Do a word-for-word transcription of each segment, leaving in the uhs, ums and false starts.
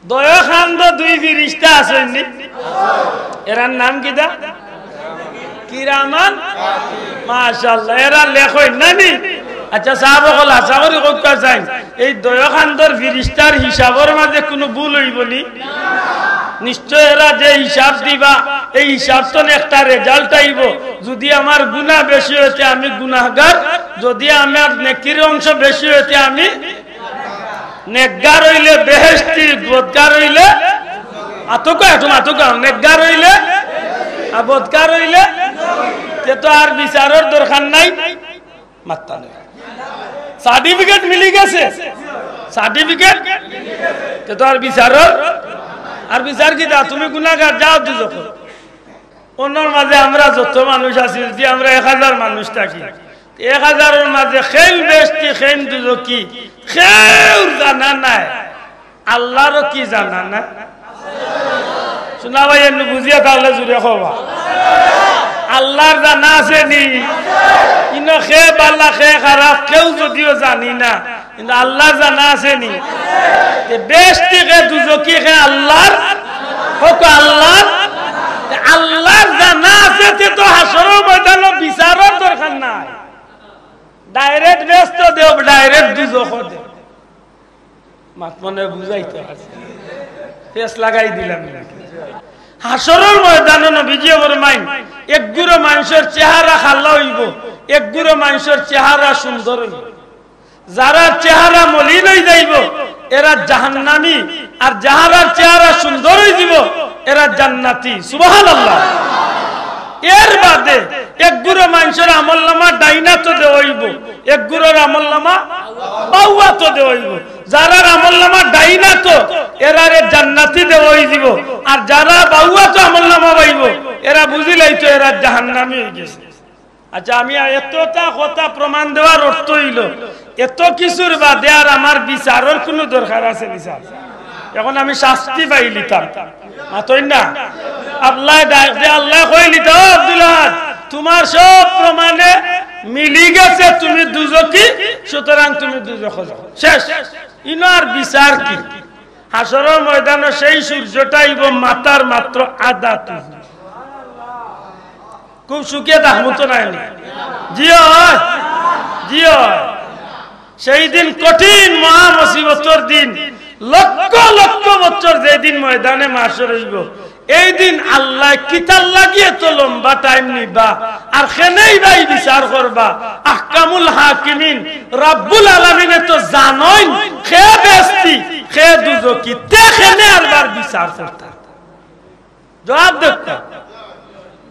দয়খান্দ দুই ফিরিস্তা আছইন নি? এরার নাম কিতা? কিরামান। মাশাআল্লাহ, এরা লেখইন না নি? আচ্ছা, সাব অকল, আশা করি কউক্কা চাইন, এই দয়খান্দর ফিরিস্তার হিসাবর মাঝে কুনু ভুল অইবো নি? নিশ্চয় এরা যে হিসাব দিবা, এই হিসাব তনে একটা result আইবো। যুদি আমার গুনা বেশি অইতে আমি গুনাগার, যুদি আমার নেকির অংশ বেশি অইতে আমি নেকগার অইলে বেহেশতি, বদগার অইলে, আতকা একটু আতকা, নেকগার অইলে, আর বদগার অইলে, তে তো আর বিচারর দরকার নাই। মাত্তা নাই। Certificate মিলি গেছে, certificate, তে তো আর বিচারর, আর বিচার কিতা? তুমি গুনাগার, যাও দুজখো। অনর মাঝে আমরা যত মানুষ আছি, যুদি আমরা এক হাজার মানুষ থাকি, এক হাজারর মাঝে কেইন বেহেশতি, কেইন দুজখি, কেউর জানা নাই। আল্লারও কি জানা নাই? শুনা ভাই, এমনে বুঝিয়া থাকলে জুরে কওবা। আল্লার জানা আছে নি? ইনো কে বালা, কে খারাপ, কেউ যুদিও জানি না, কিন্তু আল্লার জানা আছে নি? তে বেহেশতি কে, দুজখি কে আল্লার, কউক্কা আল্লার। তে আল্লার জানা আছে, তে তো হাশরর ময়দানো বিচারর দরকার নাই। Direct বেহেশতো দেও, direct দুজখো দেও। মাত মনে বুঝাইতে পারছি। ফেস লাগাই দিলাম। হাশরর ময়দানো নবীজিয়ে ফরমাইন, এক গুরু মানষর চেহারা কালা অইবো, এক গুরু মানষর চেহারা সুন্দর অইবো। যারার চেহারা মলিন অই যাইবো, এরা জাহান্নামী, আর যারার চেহারা সুন্দর অই যিবো, এরা জান্নাতি। সুবহানাল্লাহ। এর বাদে এক গুরু মানষর আমলনামা ডাইনাতো দেওয়া অইবো, এক গুরুর আমলনামা বাউয়াতো দেওয়া অইবো। যারার আমলনামা ডাইনাতো, এরারে জান্নাতি দেওয়া অই যিবো, আর যারা বাউয়াতো আমলনামা পাইবো, এরা বুঝিলাইতো এরা জাহান্নামী অই গেছে। আচ্ছা, আমি এতটা কথা প্রমাণ দেওয়ার অর্থ অইলো, এত কিছুর বাদে আর আমার বিচারর কুনু দরকার আছে নি? অখন আমি শাস্তি পাইলিতাম, মাতইন না? আল্লায় ডাক দে, আল্লায় কইলিতা, "ও আব্দুল আহাদ, তুমার সব প্রমাণে মিলি গেছে, তুমি দুজখি, সুতরাং তুমি দুজখো যাও।" শেষ। ইনো আর বিচার কি? হাশরর ময়দানো সেই সূর্যটা আইবো মাথার মাত্র আধা টুকু। খুব সুখে থাকমু তো নায় নি? জি অয়, জি অয়। সেই দিন কঠিন মহা মুসিবতর দিন, লক্ষ লক্ষ বছর যেদিন ময়দানে মাশর অইবো, এই দিন আল্লায় কিতার লাগি এত লম্বা time নিবা, আর কেনেই বা ই বিচার করবা। আহকামুল হাকিমিন রব্বুল আলামিনে তো জানইন কে বেহেশতি, কে দুজখি, তে কেনে আরবার বিচার করতা? জবাব দেউক্কা।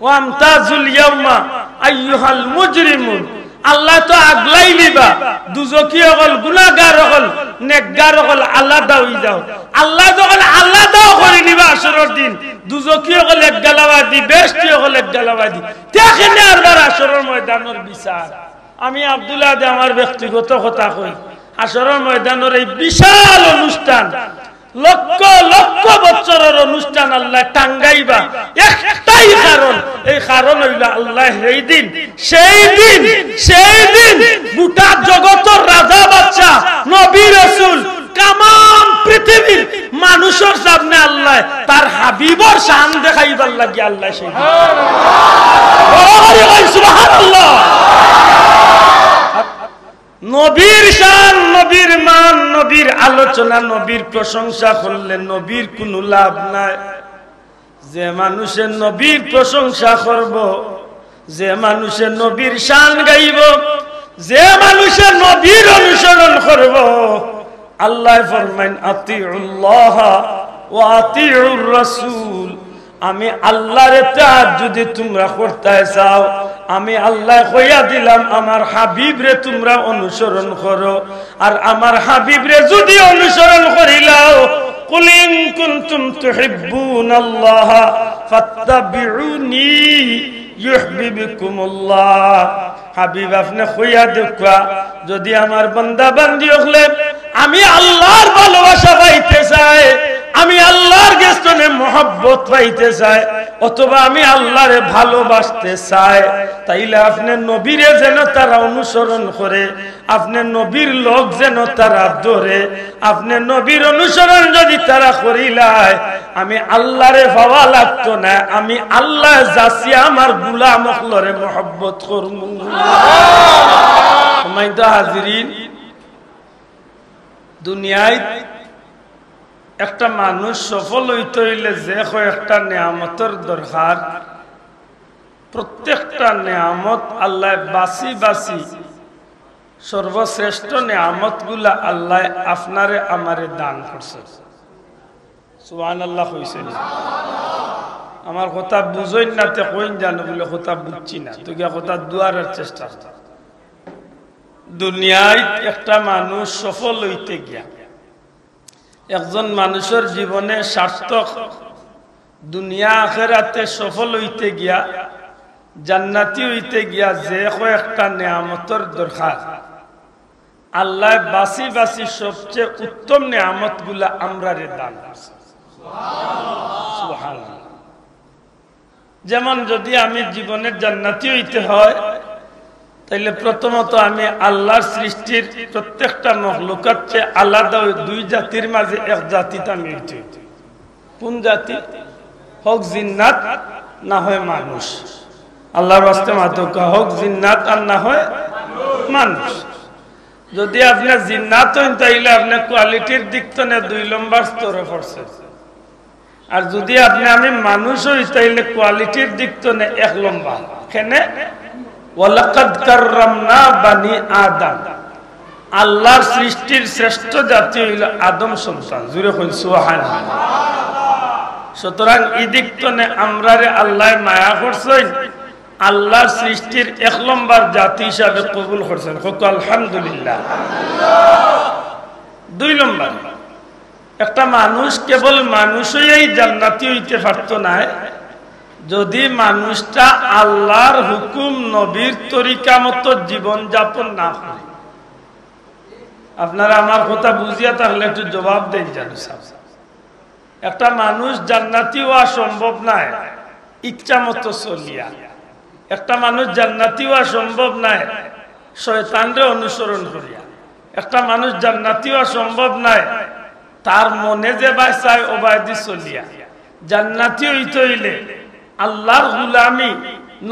ওয়ামতাজুল ইয়াউমা আইয়ুহাল মুজরিমুন। আল্লায় তো আগলাইলিবা, দুজখি অকল, গুনাগার অকল, নেকগার অকল আলাদা অই যাও। আল্লায় যখন আলাদাও করিলিবা হাশরর দিন, দুজখি অকল এক গালাবাদি, বেহেশতি অকল এক গালাবাদি, তে কেনে আরবার হাশরর ময়দানর বিচার। আমি আব্দুল আহাদে আমার ব্যক্তিগত কথা কই, হাশরর ময়দানর এই বিশাল অনুষ্ঠান, লক্ষ লক্ষ বছরর অনুষ্ঠান আল্লায় টাঙ্গাইবা একটাই কারণ, এই কারণ অইলো আল্লায় সেই দিন, সেই দিন, সেই দিন গোটা জগতর রাজা বাদশা, নবী রসুল, তামাম পৃথিবীর মানুষর সামনে আল্লায় তার হাবিবর শান দেখাইবার লাগি আল্লায় সেই দিন। বড় করি কই সুবহানাল্লাহ। নবীর শান, নবীর মান, নবীর আলোচনা, নবীর প্রশংসা করলে নবীর কুনু লাভ নাই। যে মানুষে নবীর প্রশংসা করবো, যে মানুষে নবীর শান গাইবো, যে মানুষে নবীর অনুসরণ করবো, আল্লায় ফরমাইন, "আতিউল্লাহ ওয়া আতিউর রাসূল।" আমি আল্লাহর ইতাআত যুদি তুমরা করতায় চাও, আমি আল্লায় কইয়া দিলাম, আমার হাবিবরে তুমরা অনুসরণ করো। আর আমার হাবিবরে যুদি অনুসরণ করিলাও, "কুল ইন কুনতুম তুহিব্বুনাল্লাহা ফাত্তাবিউনি ইউহবিবকুমুল্লাহ।" হাবিব, আপনে কইয়া দেউক্কা, যুদি আমার বান্দা বান্দি অকলে আমি আল্লাহর ভালোবাসা পাইতে চায়, আমি আল্লাহর গেছ থনে মহব্বত পাইতে চায়, অথবা আমি আল্লাহরে ভালোবাসতে চায়, তাইলে আপনে নবীরে যেন তারা অনুসরণ করে, আপনে নবীর লগ যেন তারা ধরে, আপনে নবীর অনুসরণ যদি তারা করিলায়, আমি আল্লাহরে পাওয়া লাগতো না, আমি আল্লাহ যাচিয়া আমার গুলাম অকলরে মহব্বত করমু। সম্মানিত হাজিরিন, দুনিয়াত একটা মানুষ সফল অইতে অইলে যে কয়েকটা নিয়ামতর দরকার, প্রত্যেকটা নিয়ামত আল্লায় বাছি বাছি সর্বশ্রেষ্ঠ নিয়ামতগুলা আল্লায় আপনারে আমারে দান করছে। সুবহানাল্লাহ কইছইন। আমার কথা বুঝইন না, তে কইন জানো বুলে কথা বুঝছি না, তো গিয়া কথা দুয়ারার চেষ্টা কর। দুনিয়াত একটা মানুষ সফল অইতে গিয়া, একজন মানুষর জীবনে সার্থক, দুনিয়া আখেরাতে সফল অইতে গিয়া, জান্নাতি অইতে গিয়া যে কয়েকটা নিয়ামতর দরকার, আল্লায় বাছি বাছি সবচেয়ে উত্তম নিয়ামতগুলা আমরারে দান করছে। সুবহানাল্লাহ। যেমন যদি আমি জীবনে জান্নাতি অইতে হয়, তাইলে প্রথমত আমি আল্লাহর সৃষ্টির প্রত্যেকটা মখলুকাত চেয়ে আলাদা অই দুই জাতির মাঝে এক জাতিত আমি অইতে অইতো। কোন জাতি? হোক জিন্নাত, না হয় মানুষ। আল্লাহর ওয়াস্তে মাতুক্কা, হোক জিন্নাত আর না হয় মানুষ। যদি আপনে জিন্নাত অইন, তাইলে আপনে কোয়ালিটির দিক তনে দুই লম্বর স্তরে পড়ছে। আর যদি আপনে আমি মানুষ অই, তাইলে কোয়ালিটির দিক তনে এক লম্বর। কেনে? ওয়ালাকাদ কাররামনা বানি আদম। আল্লাহর সৃষ্টির শ্রেষ্ঠ জাতি অইলো আদম সন্তান। জুরে কইন সুবহানাল্লাহ। সুতরাং ই দিক তনে আমরারে আল্লায় মায়া করছইন, আল্লাহর সৃষ্টির এক লম্বর জাতি হিসাবে কবুল করছইন। কউক্কা আলহামদুলিল্লাহ। দুই লম্বর, একটা মানুষ কেবল মানুষ অইয়াই জান্নাতি অইতে পারতো নায়, যদি মানুষটা আল্লাহর হুকুম, নবীর তরিকা মতো জীবন যাপন না করে। আপনারা আমার কথা বুঝিয়া থাকলে একটু জবাব দেইন জানো সাব। একটা মানুষ জান্নাতি অওয়া সম্ভব নায় ইচ্ছা মতো চলিয়া। একটা মানুষ জান্নাতি অওয়া সম্ভব নায় শয়তানরে অনুসরণ করিয়া। একটা মানুষ জান্নাতি অওয়া সম্ভব নায় তার মনে যেবায় চায় অবায়দি চলিয়া। জান্নাতি অইতে অইলে আল্লাহর গুলামি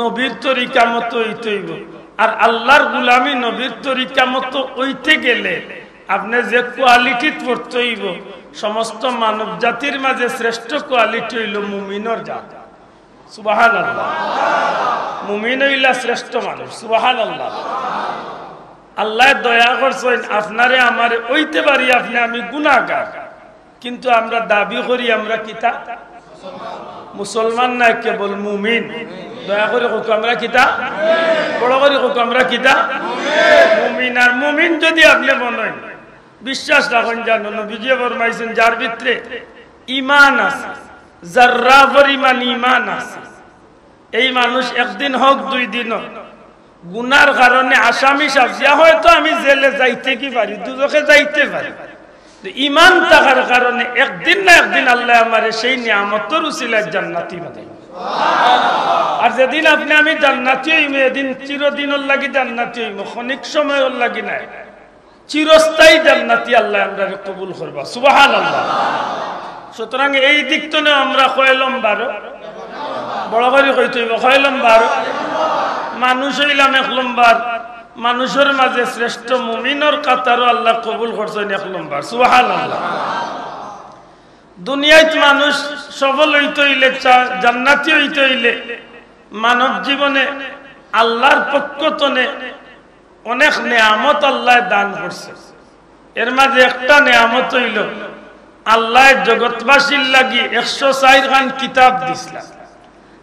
নবীর তরিকা মতো অইতে অইবো। আর আল্লাহর গুলামি নবীর তরিকা মতো অইতে গেলে আপনে যে কোয়ালিটিত পড়তে অইবো, সমস্ত মানব জাতির মাঝে শ্রেষ্ঠ কোয়ালিটি অইলো মুমিনর জাত। সুবহানাল্লাহ। মুমিন অইলা শ্রেষ্ঠ মানুষ। সুবহানাল্লাহ। আল্লায় দয়া করছইন আপনারে আমারে, অইতে পারি আপনে আমি গুনাহগার, কিন্তু আমরা দাবি করি আমরা কিতা? মুসলমান নায়, কেবল মুমিন। দয়া করি কউক্কা আমরা কিতা? বড় করি কউক্কা আমরা কিতা? মুমিন। আর মুমিন যদি আপনে বনইন, বিশ্বাস রাখইন জানো, নবীজিয়ে ফরমাইছইন, যার ভিতরে ইমান আছে, যার্রা পরিমাণ ইমান আছে, এই মানুষ একদিন হোক দুই দিন হোক গুনার কারণে আসামি সাজিয়া হয়তো আমি জেলে যাইতে কি পারি, দুজখে যাইতে পারি, তো ইমান থাকার কারণে একদিন না একদিন আল্লায় আমারে সেই নিয়ামতর উসিলায় জান্নাতি বানাইবো। আর যেদিন আপনে আমি জান্নাতি অইমু, এদিন চিরদিনর লাগি জান্নাতি অইমু, ক্ষণিক সময়র লাগি নায়। চিরস্থায়ী জান্নাতি আল্লায় আমরারে কবুল করবা। সুবহানাল্লাহ। সুতরাং এই দিক তনে আমরা কয় লম্বর? বড় করি কইতে অইবো, কয় লম্বর? মানুষ অইলাম এক লম্বর, মানুষর মাঝে শ্রেষ্ঠ মুমিনর কাতারও আল্লায় কবুল করছইন এক লম্বর। সুবহানাল্লাহ। দুনিয়াত মানুষ সফল অইতে অইলে, চা-, জান্নাতি অইতে অইলে মানব জীবনে আল্লাহর পক্ষ তনে অনেক নিয়ামত আল্লায় দান করছে। এর মাঝে একটা নিয়ামত অইলো, আল্লায় জগৎবাসীর লাগি একশো চাইর খান কিতাব দিছলা।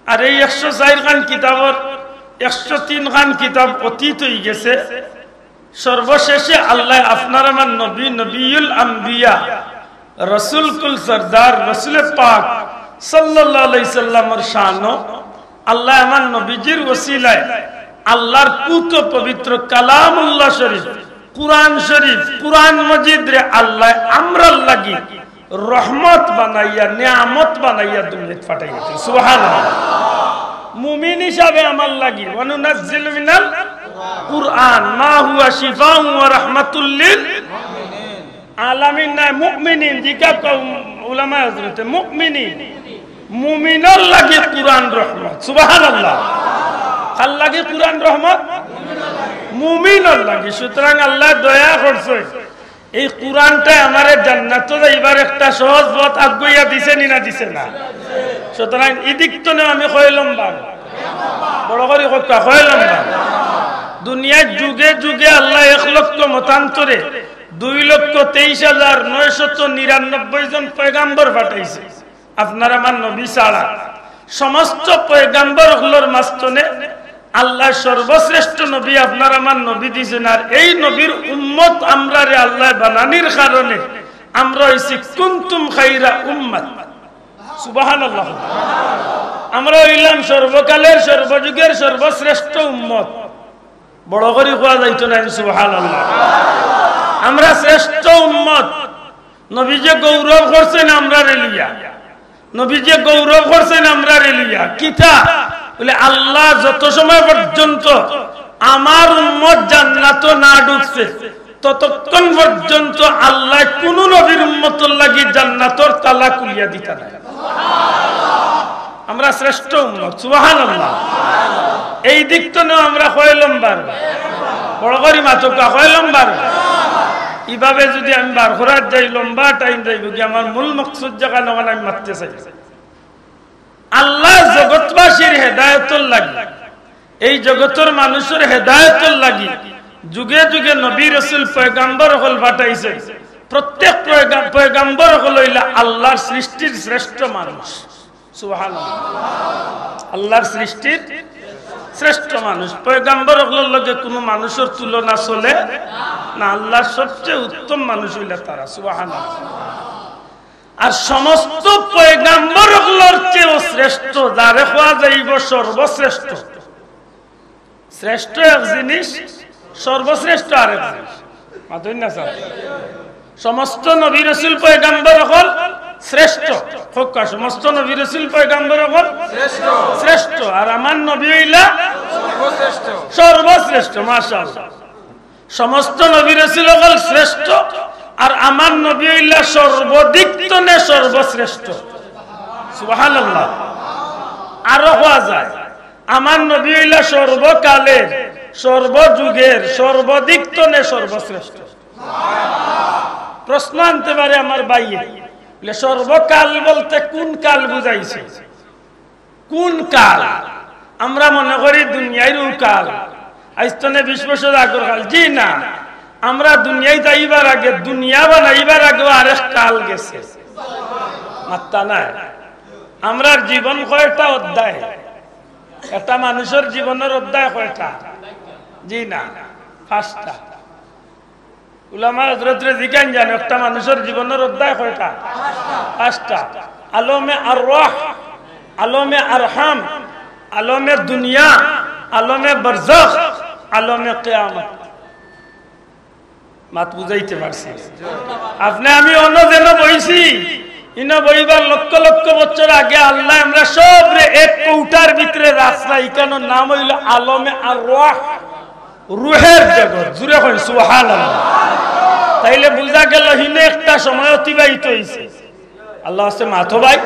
আর এই একশো চাইর খান কিতাবর একশো তিন খান কিতাব অতীত অইগেছে। সর্বশেষে আল্লায় আপনার আমার নবী, নবিয়ুল আম্বিয়া, রসুল কুল সরদার, রসুলে পাক সাল্লাল্লাহু আলাইহি সাল্লামর শানো আল্লায় আমার নবীজির ওসিলায় আল্লাহর পুত পবিত্র কালামুল্লাহ শরীফ, কুরআন শরীফ, কুরআন মজিদরে আল্লায় আমরার লাগি রহমত বানাইয়া, নিয়ামত বানাইয়া দুনিয়াত পাঠাইয়া দিছে। সুবহানাল্লাহ। মুমিন হিসাবে আমার লাগি, ওয়া নুনাজ্জিলু মিনাল কুরআন মা হুয়া শিফাউন ওয়া রাহমাতুল লিল আলামিন, নায় মুমিনিন, জিকা কওম উলামায়ে হযরতে মুমিনিন, মুমিনর লাগি কুরআন রহমত। সুবহানাল্লাহ। কার লাগি কুরআন রহমত? মুমিনর লাগি। সুতরাং আল্লায় দয়া করছে, এই কুরআনটায় আমারে জান্নাতো যাইবার একটা সহজ পথ আগুয়াইয়া দিছে নি না দিছে না? সুতরাং ইদিক তনে আমি কয় লম্বা, বড় করি কউক্কা, কয় লম্বা। দুনিয়ার যুগে যুগে আল্লায় এক লক্ষ মতান্তরে দুই লক্ষ তেইশ হাজার নয়শত নিরানব্বই জন পয়গাম্বর পাঠাইছে। আপনার আমার নবী ছাড়া সমস্ত পয়গাম্বর অকলর মাঝখানে আল্লায় সর্বশ্রেষ্ঠ নবী আপনার আমার নবী দিছেন। আর এই নবীর উম্মত আমরারে আল্লায় বানানির কারণে আমরা অইছি কুনতুম খাইরা উম্মাত। সুবহানাল্লাহ। আমরা অইলাম সর্বকালের সর্বযুগের সর্বশ্রেষ্ঠ উম্মত। বড় করি কওয়া যাইতো না নি, সুবহানাল্লাহ। আমরা শ্রেষ্ঠ উম্মত। নবীজিয়ে গৌরব করছেন আমরারে লইয়া, নবীজিয়ে গৌরব করছেন আমরারে লইয়া। কিতা? বলে, আল্লাহ যত সময় পর্যন্ত আমার উম্মত জান্নাতো না ঢুকছে, ততক্ষণ পর্যন্ত আল্লায় কুনু নবীর উম্মতর লাগি জান্নাতর তালা খুলিয়া দিতা নায়। আমরা শ্রেষ্ঠ উম্মত, সুবহানাল্লাহ। এই দিক তনেও আমরা কয় লম্বার, বড় করি মাতউক্কা, কয় লম্বার। ইভাবে যুদি আমি বার করার যাই, লম্বা টাইম যাইবো গি। আমার মূল মকসুদ যেখান, অখান আমি মাততে চাই। আল্লায় জগৎবাসীর হেদায়েতর লাগি, এই জগতর মানুষর হেদায়েতর লাগি যুগে যুগে নবী, রসুল, পয়গাম্বর অকল পাঠাইছেন। প্রত্যেক পয়গা-, পয়গাম্বর অকল অইলা আল্লাহর সৃষ্টির শ্রেষ্ঠ মানুষ। সুবহানাল্লাহ। আল্লাহর সৃষ্টির শ্রেষ্ঠ মানুষ। পয়গাম্বর অকলর লগে কুনু মানুষর তুলনা চলে না। আল্লাহর সবচেয়ে উত্তম মানুষ অইলা তারা। সুবহানাল্লাহ। আর সমস্ত পয়গাম্বর অকলর চেয়েও শ্রেষ্ঠ, যারে কওয়া যাইবো সর্বশ্রেষ্ঠ। শ্রেষ্ঠ এক জিনিস, সর্বশ্রেষ্ঠ আরেক জিনিস। মাতইন না স্যার? সমস্ত নবী, রসুল, পয়গাম্বর অকল শ্রেষ্ঠ। কউক্কা, সমস্ত নবী, রসুল, পয়গাম্বর অকল শ্রেষ্ঠ। শ্রেষ্ঠ। আর আমার নবী অইলা সর্বশ্রেষ্ঠ। সর্বশ্রেষ্ঠ, মাশাআল্লাহ। সমস্ত নবী, রসুল অকল শ্রেষ্ঠ, আর আমার নবী অইলা সর্বদিক তনে সর্বশ্রেষ্ঠ। সুবহানাল্লাহ। আরো কওয়া যায়, আমার নবী অইলা সর্বকালের, সর্বযুগের, সর্বদিক তনে সর্বশ্রেষ্ঠ। প্রশ্ন আনতে পারে আমার ভাইয়ে, বলে, সর্বকাল বলতে কোন কাল বুঝাইছে? কোন কাল? আমরা মনে করি দুনিয়ার অউ কাল, আইজ তনে বিশ বছর আগর কাল। জি না, আমরা দুনিয়াত আইবার আগে, দুনিয়া বানাইবার আগেও আরেক কাল গেছে। মাত্তা নাই। আমরার জীবন কয়টা অধ্যায়? একটা মানুষর জীবনর অধ্যায় কয়টা? জি না, পাঁচটা। উলামা হযরতরে জিগাইন জানো, একটা মানুষর জীবনর অধ্যায় কয়টা? পাঁচটা। আলমে আরওয়াহ, আলমে আরহাম, আলমে দুনিয়া, আলমে বারজাখ, আলমে কিয়ামত। মাত বুঝাইতে পারছি? আপনে আমি অনো যেন বইছি, ইনো বইবার লক্ষ লক্ষ বছর আগে আল্লায় আমরা সবরে এক কৌটার ভিতরে রাখলা, ইখানর নাম অইলো আলমে আরওয়াহ, রুহের জগৎ। জুরে কইন সুবহানাল্লাহ। তাইলে বুঝা গেল হিনো একটা সময় অতিবাহিত অইছে। আল্লাহ আছে মাতো ভাই,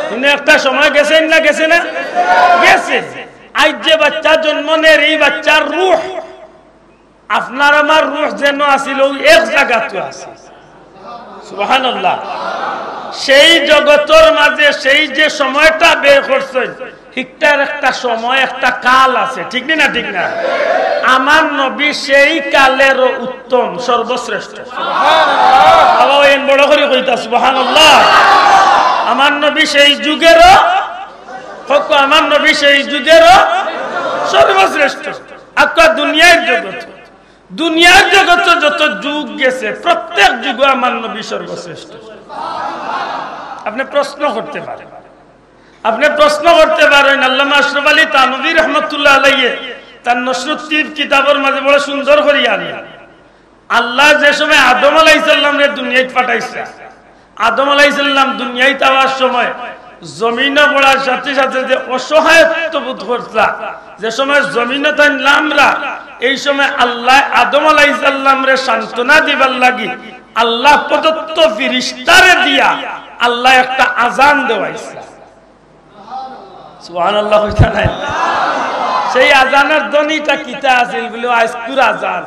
হিনো একটা সময় গেছে না, গেছে না? গেছে। আইজ যে বাচ্চা জন্ম নের, এই বাচ্চার রুহ আপনার আমার রুহ যেন আছিল, অউ এক জাগাত আছে। সুবহানাল্লাহ। সেই জগতর মাঝে সেই যে সময়টা বের করছইন, হিকটার একটা সময়, একটা কাল আছে, ঠিক নি না? ঠিক না? আমার নবী সেই কালেরও উত্তম, সর্বশ্রেষ্ঠ। বাবা, এন বড় করি কইতা, সুবহানাল্লাহ। আমার নবী সেই যুগেরও, কউক্কা, আমার নবী সেই যুগেরও সর্বশ্রেষ্ঠ। আক্কা দুনিয়ার জগত, দুনিয়ার জগতো যত যুগ গেছে, প্রত্যেক যুগো আমার নবী সর্বশ্রেষ্ঠ। আপনে প্রশ্ন করতে পারেন, আপনে প্রশ্ন করতে পারেন, আল্লামা আশরাফ আলী থানভী রহমতুল্লাহ আলাইহি তান নশরুত তৈয়ব কিতাবর মাঝে বড় সুন্দর করি আনলা। আল্লায় যে সময় আদম আলাইহিস সালামরে দুনিয়াত পাঠাইছলা, আদম আলাইহিস সালাম দুনিয়াত আওয়ার সময় জমিনো পড়ার সাথে সাথে যে অসহায়ত্ব বোধ করতা, যে সময় জমিনো তাইন লামরা, এই সময় আল্লায় আদম আলাইহিস সালামরে সান্ত্বনা দিবার লাগি আল্লাহ প্রদত্ত ফিরিস্তারে দিয়া আল্লায় একটা আজান দেওয়াইছলা। সুবহানাল্লাহ কইতা নায়? সেই আজানর ধ্বনিটা কিতা আছিল বুলে, আইজকুর আজান।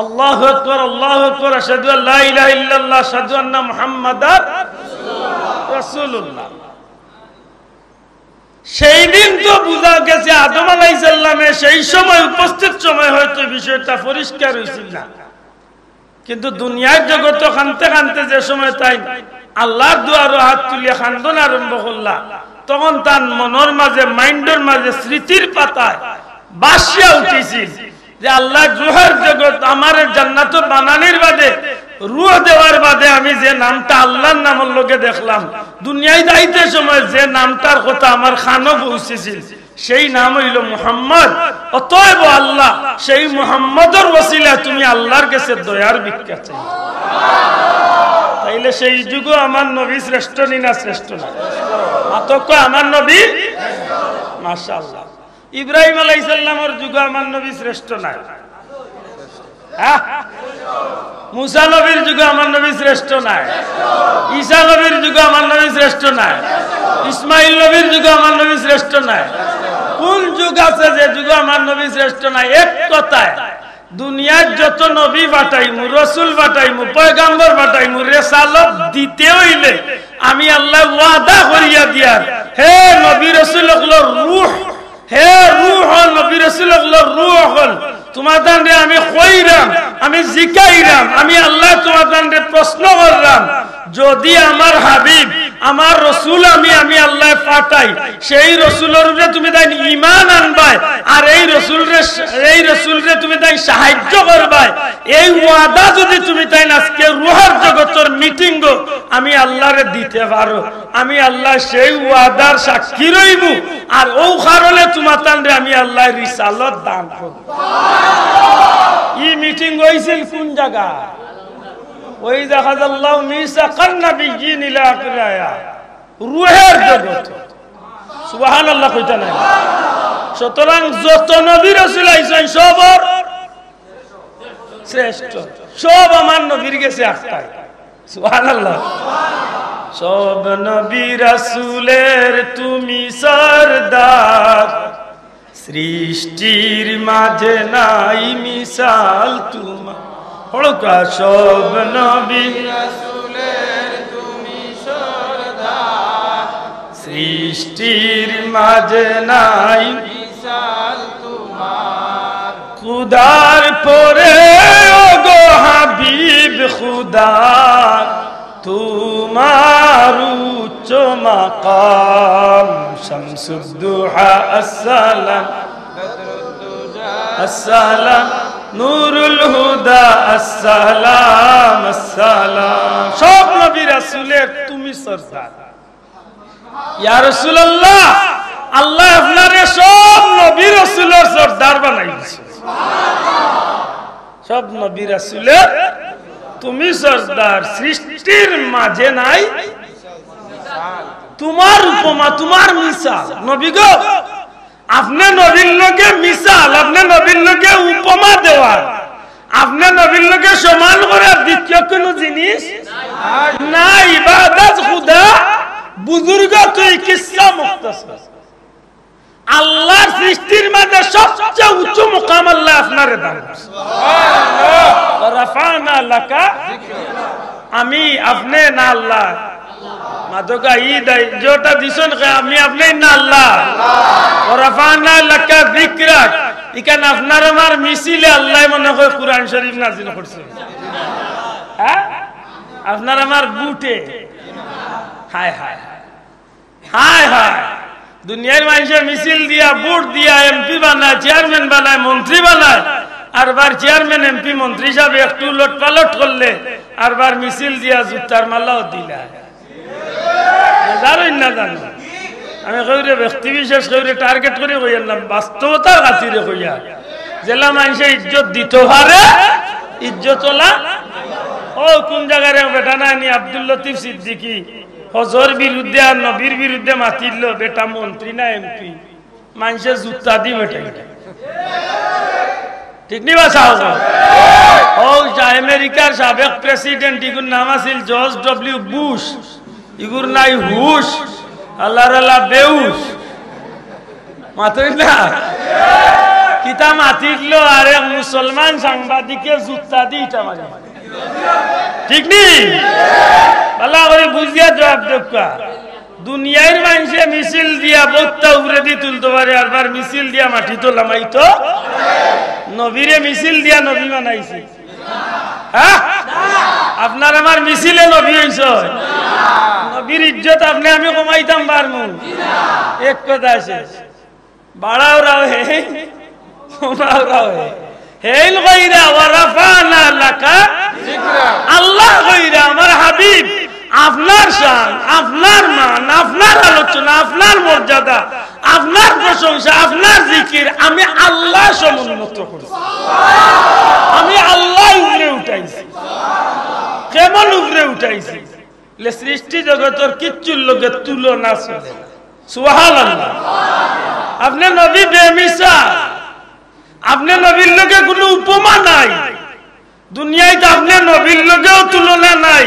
আল্লাহু আকবার, আল্লাহু আকবার, আশহাদু আল্লা ইলাহা ইল্লাল্লাহ, আশহাদু আন্না মুহাম্মাদার রাসূলুল্লাহ। সেই দিন তো বুঝা গেছে আদম আলাইহিস সালামে সেই সময় উপস্থিত সময় হয়তো বিষয়টা পরিষ্কার হইছিল না, কিন্তু দুনিয়ার জগতো কানতে কানতে যে সময় তাইন আল্লাহর দুয়ারো হাত তুলিয়া কান্দন আরম্ভ করলা, তখন তান মনর মাঝে, মাইন্ডর মাঝে স্মৃতির পাতায় ভাসিয়া উঠিছিল যে আল্লাহ, রুহের জগত আমারে জান্নাতো বানানির বাদে, রুহ দেওয়ার বাদে আমি যে নামটা আল্লাহর নামর লগে দেখলাম, দুনিয়াত আইতে সময় যে নামটার কথা আমার কানো পৌঁছিছিল, সেই নাম অইলো মুহাম্মদ। অতএব আল্লাহ, সেই মুহাম্মদর ওসিলায় তুমি আল্লাহর গেছে দয়ার ভিক্ষা চাইও। তাইলে সেই যুগো আমার নবী শ্রেষ্ঠ নি না শ্রেষ্ঠ না? মাতউক্কা, আমার নবী। মাশাআল্লাহ। ইব্রাহিম আলাইহিস সালামর যুগো আমার নবী শ্রেষ্ঠ নায়? হ্যাঁ? মুসা নবীর যুগো আমার নবী শ্রেষ্ঠ নায়? ঈসা নবীর যুগো আমার নবী শ্রেষ্ঠ নায়? ইসমাইল নবীর যুগো আমার নবী শ্রেষ্ঠ নায়? কোন যুগ আছে যে যুগো আমার নবী শ্রেষ্ঠ নায়? এক কথায়, দুনিয়ার যত নবী পাঠাইমু, রসুল পাঠাইমু, পয়গাম্বর পাঠাইমু, রেসালত দিতে অইলে আমি আল্লায় ওয়াদা করিয়া দিয়ার, হে নবী রসুল অকলর রুহ, হে রুহ, নবী রসুল অকলর রুহ অকল, তুমাতানরে আমি কইরাম, আমি জিকাইরাম, আমি আল্লায় তুমাতানরে প্রশ্ন কররাম, যদি আমার হাবিব, আমার রসুল আমি, আমি আল্লায় পাঠাই, সেই রসুলর উপরে তুমি তাইন ঈমান আনবায়, আর এই রসুলরে, এই রসুলরে তুমি তাইন সাহায্য করবায়, এই ওয়াদা যদি তুমি তাইন আজকে রুহের জগতর মিটিংও আমি আল্লাহরে দিতে পারো, আমি আল্লাহ সেই ওয়াদার সাক্ষী রইমু, আর অউ কারণে তুমাতানরে আমি আল্লায় রিসালত দান করমু। ই মিটিং অইছিল কোন জাগা? ওয়াইজ আখাযাল্লাহু মিসাকান নাবিয়্যিন ইলা আখিরিল আয়াত। রুহের জগত। সুবহানাল্লাহ কইতা নায়? সুতরাং যত নবী রসুল আইছইন সবর শ্রেষ্ঠ। সব আমার নবীর গেছে একটাই। সুবহানাল্লাহ। সব নবী রাসূলের তুমি সর্দার, সৃষ্টির মাঝে নাই মিসাল তোমার। হড়কা সব নবী রাসূলের তুমি সর্দার, সৃষ্টির মাঝে নাই মিসাল তোমার। খুদার পরে ও গো হাবিব খুদার, তোমার উচ্চ মাকাম। শামসুদ্দুহা আসসালাম, আসসালাম, নুরুল হুদা আসসালাম, আসসালাম। সব নবী রাসূলের তুমি সর্দার। ইয়া রাসূলুল্লাহ, আল্লায় আপনারে সব নবী রাসূলর সর্দার বানাই দিছে। সব নবী রাসূলের তুমি সর্দার, সৃষ্টির মাঝে নাই তোমার উপমা, তোমার মিসাল। নবী গো, আপনে নবীর লগে মিসাল, আপনে নবীর লগে উপমা দেওয়ার, আপনে নবীর লগে সমান করার দ্বিতীয় কুনু জিনিস নাই। ইবাদত খুদা বুজুর্গ তুই কিসসা মুখতাসর। আল্লাহর সৃষ্টির মাঝে সবচেয়ে উঁচু মুকাম আল্লায় আপনারে দান করছে। ওয়া রাফা'না লাকা। আমি আপনে না আল্লাহ। মাদকা ই দায়, যেটা দিছইন কে আমি আপনে না আল্লাহ। ওয়া রাফা'না লাকা যিকরাক। ইখান আপনার আমার মিছিলে আল্লায় মনে হয় কোরআন শরীফ নাজিল করছে। হ্যাঁ? আপনার আমার ভোটে। হায় হায় হায়। হায় হায়। দুনিয়ার মানষে মিছিল দিয়া, ভোট দিয়া এমপি বানায়, চেয়ারম্যান বানায়, মন্ত্রী বানায়। আরবার চেয়ারম্যান, এমপি, মন্ত্রী সাব একটু উলটপালট করলে আরবার মিছিল দিয়া জুতার মালাও দিলায়। বেজার অইন না জানো? আমি কেউরে ব্যক্তি বিশেষ, কেউরে টার্গেট করি কইয়ার না, বাস্তবতার খাতিরে কইয়ার। যেলা মানষে ইজ্জত দিতো পারে, ইজ্জত অলা ও কোন জাগার এক বেটা না নি, আব্দুল লতিফ সিদ্দিকী, হজর বিরুদ্ধে আর নবীর বিরুদ্ধে মাতিল, বেটা মন্ত্রী না এমপি, মানষে জুতা দি বেটা। ঠিক নি বা সাব? ও আমেরিকার সাবেক প্রেসিডেন্ট, ইগুর নাম আছিল জর্জ ডব্লিউ বুশ। ইগুর নাই হুশ, আল্লাহর আল্লাহ বেহুশ। মাতই না? কিতা মাতিল, আর এক মুসলমান সাংবাদিকে জুতা দি ইটা মারি। ঠিক নি? ভালা করি বুঝিয়া জবাব দেউক্কা। দুনিয়ার মানষে মিছিল দিয়া বউততা উপরেদি তুলতো পারে, আরবার মিছিল দিয়া মাটিত লামাইতো। নবীরে মিছিল দিয়া নবী বানাইছে। হ্যাঁ? আপনার আমার মিছিলে নবী অইছে? নবীর ইজ্জত আপনে আমি কমাইতাম পারমু? এক কথা আছে, বাড়াও রাও হে, কমাও রাও হে। হেইল কইরা ওয়া রাফানা লাকা যিকরা। আল্লাহ কইরা আমার হাবিব, আপনার শান, আপনার মান, আপনার আলোচনা, আপনার মর্যাদা, আপনার প্রশংসা, আপনার জিকির আমি আল্লাহ সমুন্নত করছি। আমি আল্লাহ উপরে উঠাইছি। কেমন উপরে উঠাইছি? লে সৃষ্টি জগতর কিচ্ছুর লগে তুলনা চলে না। সুবহানাল্লাহ। আপনে নবী বেমিসাল, আপনে নবীর লগে কুনু উপমা নাই। দুনিয়াত আপনে নবীর লগেও তুলনা নাই,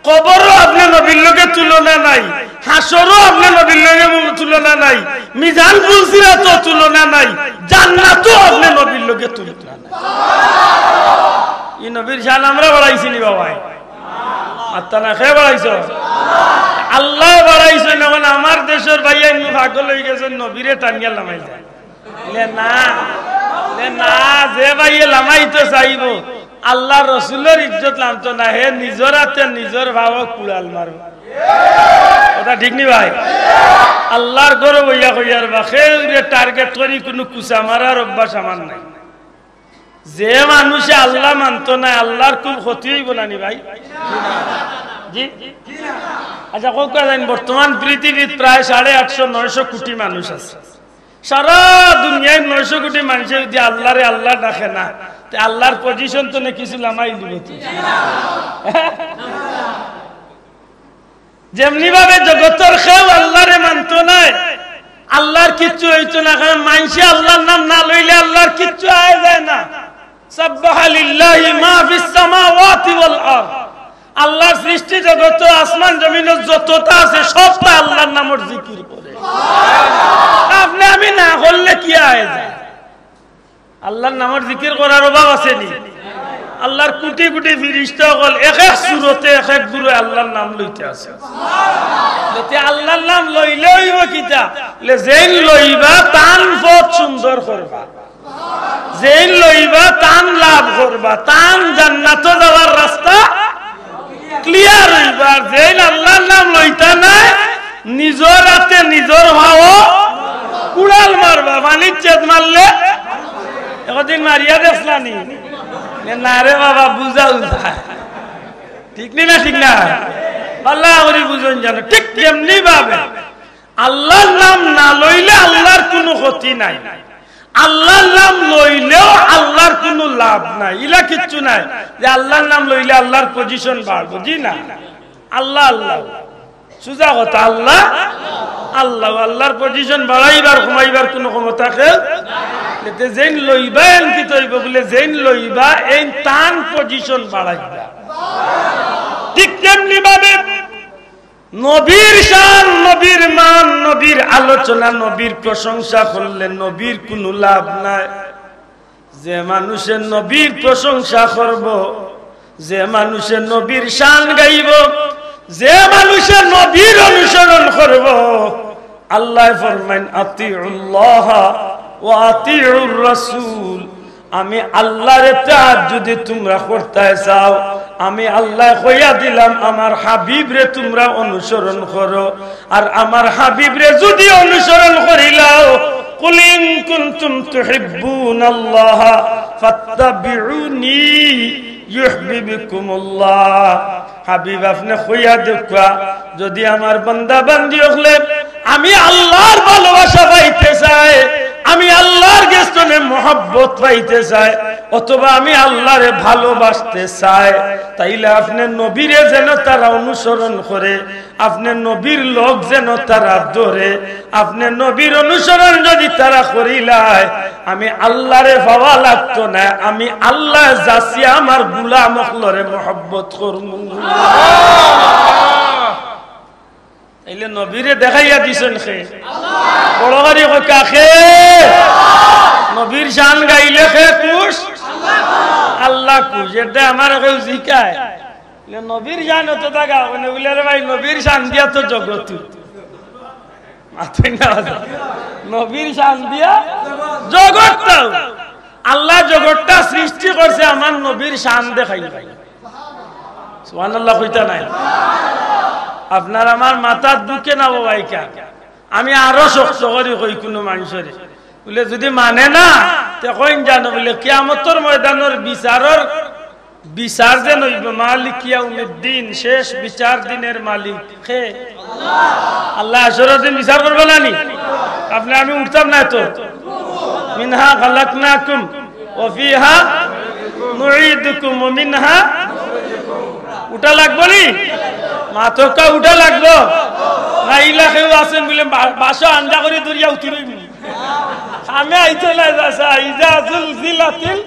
কবরও আপনে নবীর লগে তুলনা নাই, হাশরও আপনে নবীর লগে মু-, তুলনা নাই, মিজান পুলসিরাতও তুলনা নাই, জান্নাতও আপনে নবীর লগে তুলনা নাই। ই নবীর শান আমরা বাড়াইছি নি বাবায়? মাত্তা না খেয়ে বাড়াইছো? আল্লাহ বাড়াইছো। এখন আমার দেশর ভাইয়া ইনু পাগল অই গেছে, নবীরে টানিয়া লামাই যায়। লে না, লে না, যে ভাইয়ে লামাইতো চাইবো, আল্লাহর রসুলর ইজ্জত লামতো না, হে নিজর আতে নিজর ভাবো কুড়াল মারবো। কথা ঠিক নি ভাই? আল্লাহর ঘরো বইয়া কইয়ার বা কেউরে টার্গেট করি কুনু কুচা মারার অভ্যাস আমার নাই। যে মানুষে আল্লাহ মানতো না, আল্লাহর খুব ক্ষতি অইবো না নি ভাই? জি? আচ্ছা, কউক্কা জানি, বর্তমান পৃথিবীত প্রায় সাড়ে আটশো, নয়শো কোটি মানুষ আছে। সারা দুনিয়ার নয়শো কোটি মানষে যদি আল্লাহরে আল্লাহ ডাকে না, তে আল্লাহর পজিশন তো নে কিছু লামাই দিবো তো। যেমনি ভাবে জগতর কেউ আল্লাহরে মানতো নায়, আল্লাহর কিচ্ছু অইতো না, কারণ মানষে আল্লাহর নাম না লইলে আল্লাহর কিচ্ছু আয় যায় না। সাব্বাহা লিল্লাহি মা ফিস সামাওয়াতি ওয়াল আরদ। আল্লাহর সৃষ্টি জগত, আসমান জমিন যততা আছে, সবতা আল্লাহর নামর জিকির করে। আপনে আমি না করলে কি আয় যায়? আল্লাহর নামর জিকির করার অভাব আছে নি? আল্লাহর কোটি কোটি ফিরিস্তা অকল এক এক সুরতে এক এক গুরু আল্লাহর নাম লইতে আছে। তে আল্লাহর নাম লইলে অইবো কিতা? লে যেইন লইবা তান পথ সুন্দর করবা, যেইন লইবা তান লাভ করবা, তান জান্নাতো যাওয়ার রাস্তা ক্লিয়ার অইবা। আর যেইন আল্লাহর নাম লইতা নায়, নিজর আতে নিজর ভাবো কুড়াল মারবা, পানিত ছেদ মারলে। একদিন মারিয়া দেখলা নি? এ না রে বাবা, বুঝা উজা। ঠিক নি না? ঠিক না? ভালা করি বুঝইন জানো। ঠিক তেমনি ভাবে আল্লাহর নাম না লইলে আল্লাহর কুনু ক্ষতি নাই, আল্লাহর নাম লইলেও আল্লাহর কুনু লাভ নাই, ইলা কিচ্ছু নাই যে আল্লাহর নাম লইলে আল্লাহর পজিশন বাড়বো। জি না, আল্লাহ আল্লাহ, সুজা কথা, আল্লাহ আল্লাহ, আল্লাহর পজিশন বাড়াইবার কমাইবার কুনু ক্ষমতা কেউ। এতে যেইন লইবা এন কিতা অইবো বুলে, যেইন লইবা এইন তান পজিশন বাড়াইবা। ঠিক তেমনি ভাবে নবীর শান, নবীর মান, নবীর আলোচনা, নবীর প্রশংসা করলে নবীর কুনু লাভ নাই। যে মানুষে নবীর প্রশংসা করবো, যে মানুষে নবীর শান গাইবো, যে মানুষে নবীর অনুসরণ করবো, আল্লায় ফরমাইন, "আতিউল্লাহ ওয়া আতিউর রাসূল।" আমি আল্লাহর ইতাআত যদি তুমরা করতায় চাও, আমি আল্লায় কইয়া দিলাম, আমার হাবিবরে তুমরা অনুসরণ করো। আর আমার হাবিবরে যদি অনুসরণ করিলাও, "কুল ইন কুনতুম তুহিব্বুনাল্লাহা ফাত্তাবিউনি ইউহবিবকুমুল্লাহ।" হাবিব, আপনে কইয়া দেউক্কা, যদি আমার বান্দা বান্দি অকলে আমি আল্লাহর ভালোবাসা পাইতে চায়, আমি আল্লাহর গেছ থনে মহব্বত পাইতে চায়, অথবা আমি আল্লাহরে ভালোবাসতে চাই, তাইলে আপনে নবীরে যেন তারা অনুসরণ করে, আপনে নবীর লগ যেন তারা ধরে, আপনে নবীর অনুসরণ যদি তারা করিলায়, আমি আল্লাহরে পাওয়া লাগতো না, আমি আল্লাহ যাচিয়া আমার গুলাম অকলরে মহব্বত করমু। তাইলে নবীরে দেখাইয়া দিছইন কে? বড় করি কউক্কা কে? নবীর শান গাইলে কে খুশ? আল্লাহ খুশ। এটা আমারে কেউ জিকায়? বলে, নবীর শান অত জাগা, মানে, বলে, "আরে ভাই, নবীর শান দিয়া তো জগৎ।" মাতইন না। নবীর শান দিয়া জগৎ তো। আল্লাহ জগৎটা সৃষ্টি করছে আমার নবীর শান দেখাইয়া। সুবহানাল্লাহ কইতা নায়? আপনার আমার মাথার দুঃখে না বাবা, ইকা আমি আরো শক্ত করি কই কুনু মানষরে। বলে, যদি মানে না, তে কইন জানো, বলে, কিয়ামতর ময়দানর বিচারর বিচার যেন অইবো মালিক ইয়াউমিদ্দিন, শেষ বিচার দিনের মালিক কে? আল্লাহ হাশরর দিন বিচার করবা না নি? আপনে আমি উঠতাম না তো। মিনহা খালাকনাকুম ওয়া ফিহা নুঈদুকুম ওয়া মিনহা। উঠা লাগবো নি? মাতউক্কা উঠা লাগবো। না ইলা কেউ আছইন বলে বা-, বাসা আন্দা করি দরিয়া উঠি রইবি। আমি আইতো না চাচা, ইজা জুলজিলাতিল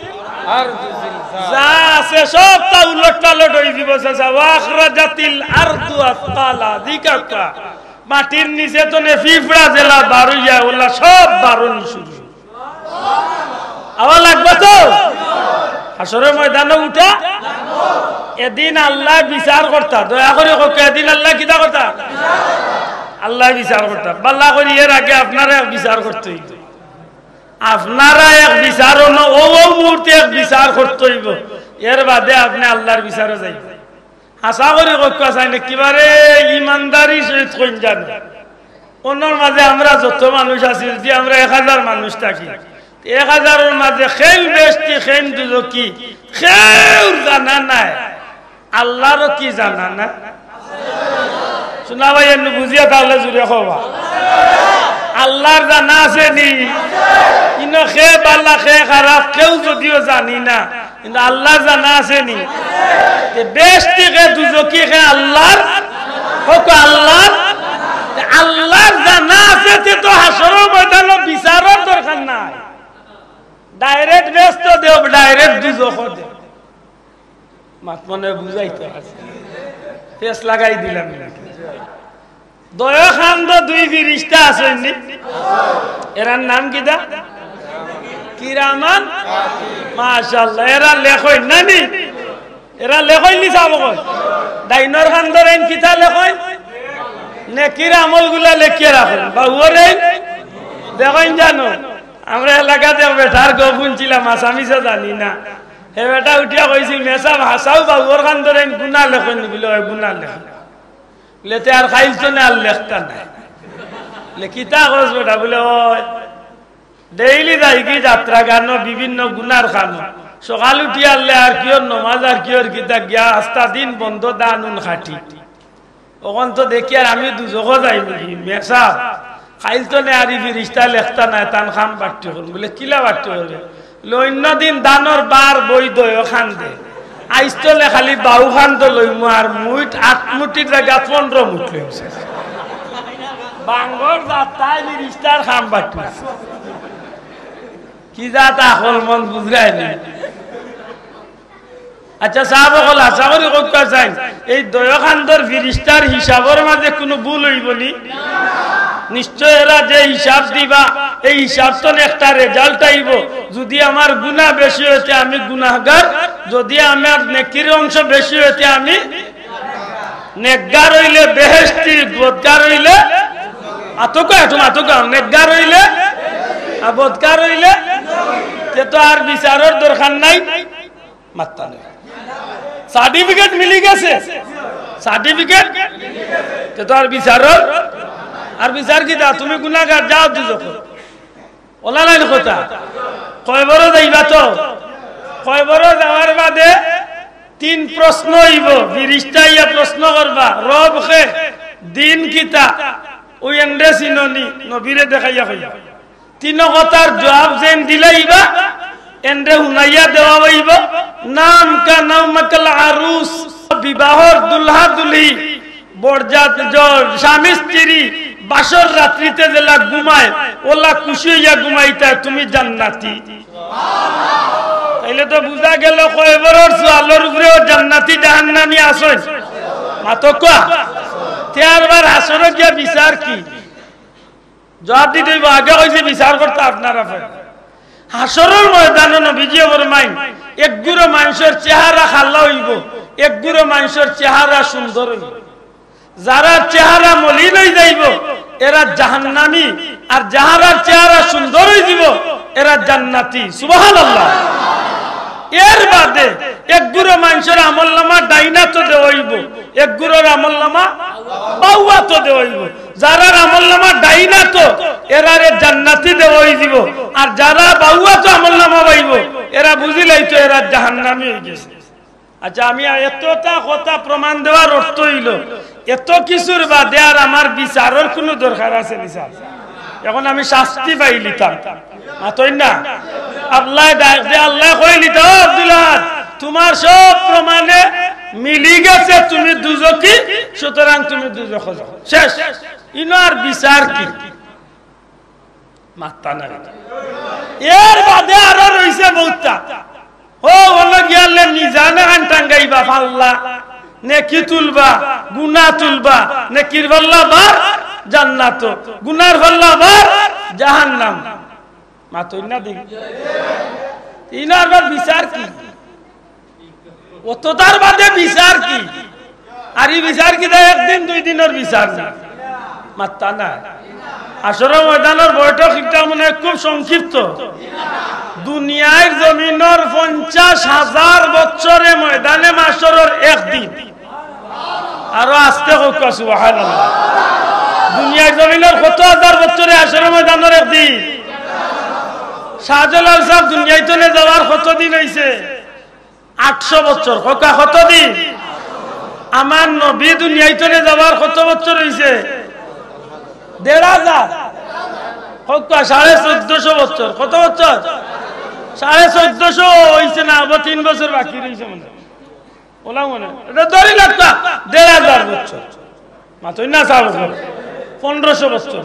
আরদু জিলজালাহা। যা আছে সব তা উলট পালট অই দিব চাচা। ওয়া আখরাজাতিল আরদু আসকালাহা। জি কাকা, মাটির নিচে তনে পিঁপড়া যেলা বারইয়া, ওলা সব বারনি শুরু। আওয়া লাগবো তো? হাশরর ময়দানো উঠা। এদিন আল্লায় বিচার করতা। দয়া করি কউক্কা, এদিন আল্লায় কিতা করতা? আল্লায় বিচার করতা। বালা করি এর আগে আপনারা বিচার করতে অইবো। আপনারা এক বিচার অইবো, অউ, অউ মুহূর্তে এক বিচার করতে অইবো। এর বাদে আপনে আল্লার বিচারো যাইবা। আশা করি কউক্কা চাইন, একেবারে ইমানদারি সহিত কইন জানো। অনর মাঝে আমরা যত মানুষ আছি, যদি আমরা এক হাজার মানুষ থাকি, এক হাজারর মাঝে কেইন বেহেস্তি, কেইন দুজখি, কেউর জানা নাই। আল্লারও কি জানা না? শুনা ভাই, এমনি বুঝিয়া তাহলে জুরে কওবা। আল্লার জানা আছে নি? ইনো কে বালা, কে খারাপ, কেউ যদিও জানি না, কিন্তু আল্লার জানা আছে নি? তে বেহেস্তি কে, দুজখি কে আল্লার, কউক্কা আল্লার। তে আল্লার জানা আছে, তে তো হাশরর ময়দানো বিচারর দরকার নাই। Direct বেহেস্তো দেও, direct দুজখো দেও। মাত মনে বুঝাইতে আছে। পেচ লাগাই দিলাম। দয় খান্দো দুই ফিরিস্তা আছইন নি? এরার নাম কিতা? কিরামান। মাশাআল্লাহ, এরা লেখইন না নি? এরা লেখইন নি সাব কই? ডাইনর খান্দর এইন কিতা লেখইন? নেকির আমলগুলা লেখিয়া রাখইন। বাউর এইন দেখইন জানো? আমরা এলাকাত এক বেটার গপ হুনছিলাম, হাছা মিছা জানি না। হে বেটা উঠিয়া কইছিল, "মেসাব হাছাউ বাউর খান্দর এইন গুনা লেখইন নি?" বলে, "অয় গুনা লেখইন।" বলে, "তে আর খাইল তো না, আর লেখতা নায়।" বলে, "কিতা কস বেটা?" বলে, "অয়, daily যাইগি যাত্রা গানো, বিভিন্ন গুনার খানো। সকাল উঠিয়া আরলে আর কিওর নমাজ আর কিওর কিতা গিয়া আস্তা দিন বন্ধ, ধান উন খাটি। অখন তো দেখি আর আমি দুজখো যাইমুগি, মেসাব। খাইল তো নে আর ই ফিরিস্তা লেখতা নায়, তান কাম বাট্টি করমু।" বলে, "কিলা বাট্টি করবে?" বলে, "অইন্য দিন ধানর বার বই দয় খান্দে, আইজ তলে খালি বাউ খান্দো লইমু, আর মুইট আট মুঠির জাগাত পনরো মুঠ লইমু।" বাঙ্গর জাত তাই ফিরিস্তার কাম বাট্টি। কি জাত আকল মন বুঝরায় নি? আচ্ছা, সাব অকল, আশা করি কউক্কা চাইন, এই দয় খান্দর ফিরিস্তার হিসাবর মাঝে কুনু ভুল অইবো নি? নিশ্চয় এরা যে হিসাব দিবা, এই হিসাব তনে একটা result আইবো। যদি আমার গুনা বেশি অয় তে আমি গুনাগার, যদি আমার নেকির অংশ বেশি অয় তে আমি নেকগার অইলে বেহেস্তি, বদগার অইলে আতকা, একটু আতকা, নেকগার অইলে আর বদগার অইলে তে তো আর বিচারর দরকার নাই। মাত্তা নাই। Certificate মিলি গেছে, certificate। তে তো আর বিচারর, আর বিচার কিতা? তুমি গুনাগার, যাও দুজখো। অলা নায় নি কথা? কয়বরো যাইবা তো? কয়বরো যাওয়ার বাদে তিন প্রশ্ন অইবো, ফিরিস্তা আইয়া প্রশ্ন করবা, "রব কে, দিন কিতা, অউ এনরে চিনো নি?" নবীরে দেখাইয়া কইবা। তিন কথার জুয়াব যেইন দিলাইবা, এনরে হুনাইয়া দেওয়া অইবো, নাম কা নামাকাল আরুস, বিবাহর দুলহা দুলহি, বরযাত-, জ-, স্বামী স্ত্রী বাসর রাত্রিতে যেলা ঘুমায়, ওলা খুশি অইয়া ঘুমাইতা, তুমি জান্নাতি। তাইলে তো বুঝা গেল কয়বরর সওয়ালর উপরেও জান্নাতি জাহান্নামি আছইন। মাতউক্কা। তে আরবার হাশরো গিয়া বিচার কি? জবাব দিতে অইবো, আগে কইছি বিচার করতা আপনারা। হাশরর ময়দানো নবীজিয়ে ফরমাইন, এক গুরু মানষর চেহারা কালা অইবো, এক গুরু মানষর চেহারা সুন্দর অইবো। যারার চেহারা মলিন অই যাইবো, এরা জাহান্নামি, আর যারার চেহারা সুন্দর অই যাইবো, এরা জান্নাতি। সুবহানাল্লাহ। এর বাদে এক গুরু মানষর আমলনামা ডাইনাতো দেওয়া অইবো, এক গুরুর আমলনামা বাউয়াতো দেওয়া অইবো। যারার আমলনামা ডাইনাতো, এরারে জান্নাতি দেওয়া অই যাইবো, আর যারা বাউয়াতো আমলনামা পাইবো, এরা বুঝিলাইতো এরা জাহান্নামি অই গেছে। আচ্ছা, আমি এতটা কথা প্রমাণ দেওয়ার অর্থ অইলো, এত কিছুর বাদে আর আমার বিচারর কুনু দরকার আছে নি, স্যার? এখন আমি শাস্তি পাইলিতাম, মাতইন না? আল্লায় ডাক দে, আল্লায় কইলিতা, "ও আব্দুল আহাদ, তুমার সব প্রমাণে মিলি গেছে, তুমি দুজখি, সুতরাং তুমি দুজখো যাও।" শেষ। ইনো আর বিচার কি? মাতরা না। এর বাদে আরো রইছে বউততা। ও, অনো গিয়ালে মিজান এখান টাঙ্গাইবা, পাল্লা, নেকি তুলবা, গুনা তুলবা, নেকির পাল্লা বার জান্নাত, গুনার পাল্লা বার জাহান্নাম। মাতইন না দেখি। ইনো আরবার বিচার কি? অততার বাদে বিচার কি? আর ই বিচার কিতা একদিন দুই দিনর বিচার না? মাতরা না। হাশরর ময়দানর বৈঠক ইটা মনে হয় খুব সংক্ষিপ্ত। দুনিয়ার জমিনর পঞ্চাশ হাজার বছরে ময়দানে মাশরর একদিন। আরো আস্তে কউক্কা, সুবহানাল্লাহ। দুনিয়ার জমিনর কত হাজার বছরে হাশরর ময়দানর একদিন? শাহজালাল সাব, দুনিয়াইতনে যাওয়ার কতদিন অইছে? আটশো বছর। কউক্কা, কতদিন? আমার নবী দুনিয়াইতনে যাওয়ার কত বছর অইছে? দেড় হাজার। কউক্কা, সাড়ে চোদ্দশো বছর। কত বছর? সাড়ে চোদ্দশো অইছে না, আবার তিন বছর বাকি রইছে মনে হয়। ওলা মনে হয়। ইটা ধরি লাগতা দেড় হাজার বছর। মাতইন না, সাব, পনেরোশো বছর।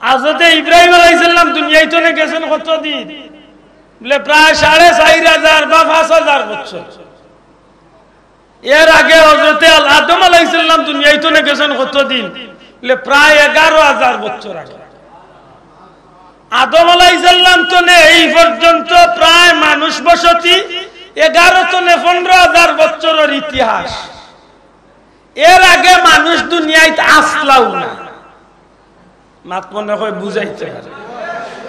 হজরতে ইব্রাহিম আলাইহিস সালাম দুনিয়াইতনে গেছইন কতদিন? বলে, প্রায় সাড়ে চাইর হাজার বা পাঁচ হাজার বছর। এর আগে হজরতে আল-, আদম আলাইহিস সালাম দুনিয়াইতনে গেছইন কতদিন? বলে, প্রায় এগারো হাজার বছর আগে। আদম আলাইহিস সালাম তনে এই পর্যন্ত প্রায় মানুষ বসতি এগারো তনে পনেরো হাজার বছরর ইতিহাস। এর আগে মানুষ দুনিয়াইত আছলাউ না। মাত মনে হয় বুঝাইতে পারে।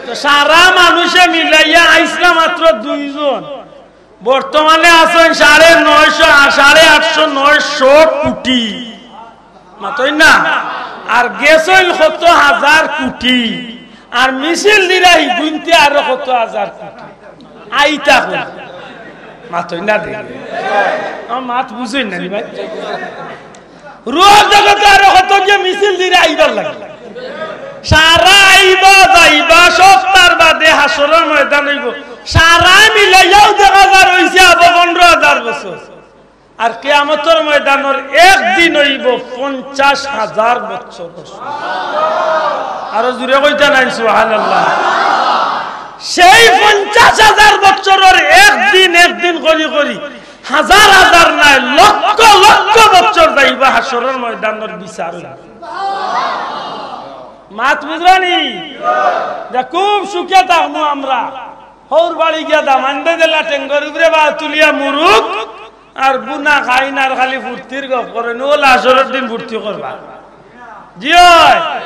তো সারা মানুষে মিলাইয়া আইছলা মাত্র দুইজন। বর্তমানে আছইন সাড়ে নয়শো, আ, সাড়ে আটশো, নয়শো কোটি। মাতইন না? আর গেছইন কত হাজার কোটি। আর মিছিল দিরা হিগুইন্তে আরো কত হাজার কোটি। আইতা কই? মাতইন না দেখি। আমার মাত বুঝইন না নি ভাই? রুহর জগতে আরো কত গিয়া মিছিল দিরা আইবার লাগি। সারা আইবা যাইবা, সবতার বাদে হাশরর ময়দান অইবো। সারা মিলাইয়াও দেখা যার অইছে আবো পনেরো হাজার বছর। আর কিয়ামতর ময়দানর একদিন অইবো পঞ্চাশ হাজার বছর। আরো জুরে কইতা নাইন, সুবহানাল্লাহ। সেই পঞ্চাশ হাজার বছরর একদিন, একদিন করি করি হাজার হাজার নায়, লক্ষ লক্ষ বছর যাইবা হাশরর ময়দানর বিচার অইবো। মাত বুঝরা নি? যে খুব সুখে থাকমু আমরা। হউর বাড়ি গিয়া দামান্দে দিলা টেঙ্গর উপরে বা তুলিয়া মুরুক, আর গুনা খাইন আর খালি ফুর্তির গপ করইন। ও হাশরর দিন ফুর্তি করবা। জি অয়,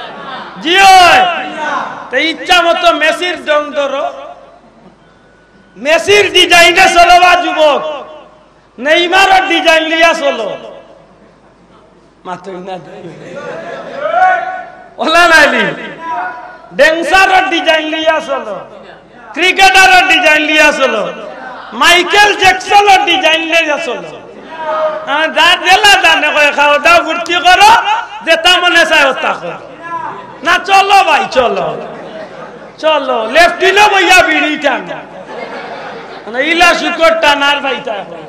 জি অয়। তে ইচ্ছা মতো মেসির ঢং ধরো, মেসির design-এ চলো বা যুবক, নেইমারর design লইয়া চলো। মাতইন না। ওলা নাইলি। Dancer-র design লইয়া চলো। Cricketer-র design লইয়া চলো। মাইকেল জ্যাকসনর design লইয়া চলো। আর যার যেলা জানে কয় খাও দাও, ফুর্তি করো, যেতা মনে চায় ওতা করো। না, চলো ভাই, চলো। চলো, লেফটিনো বইয়া বিড়ি টানো। মানে ইলা শুকর টানার ভাইটা এখন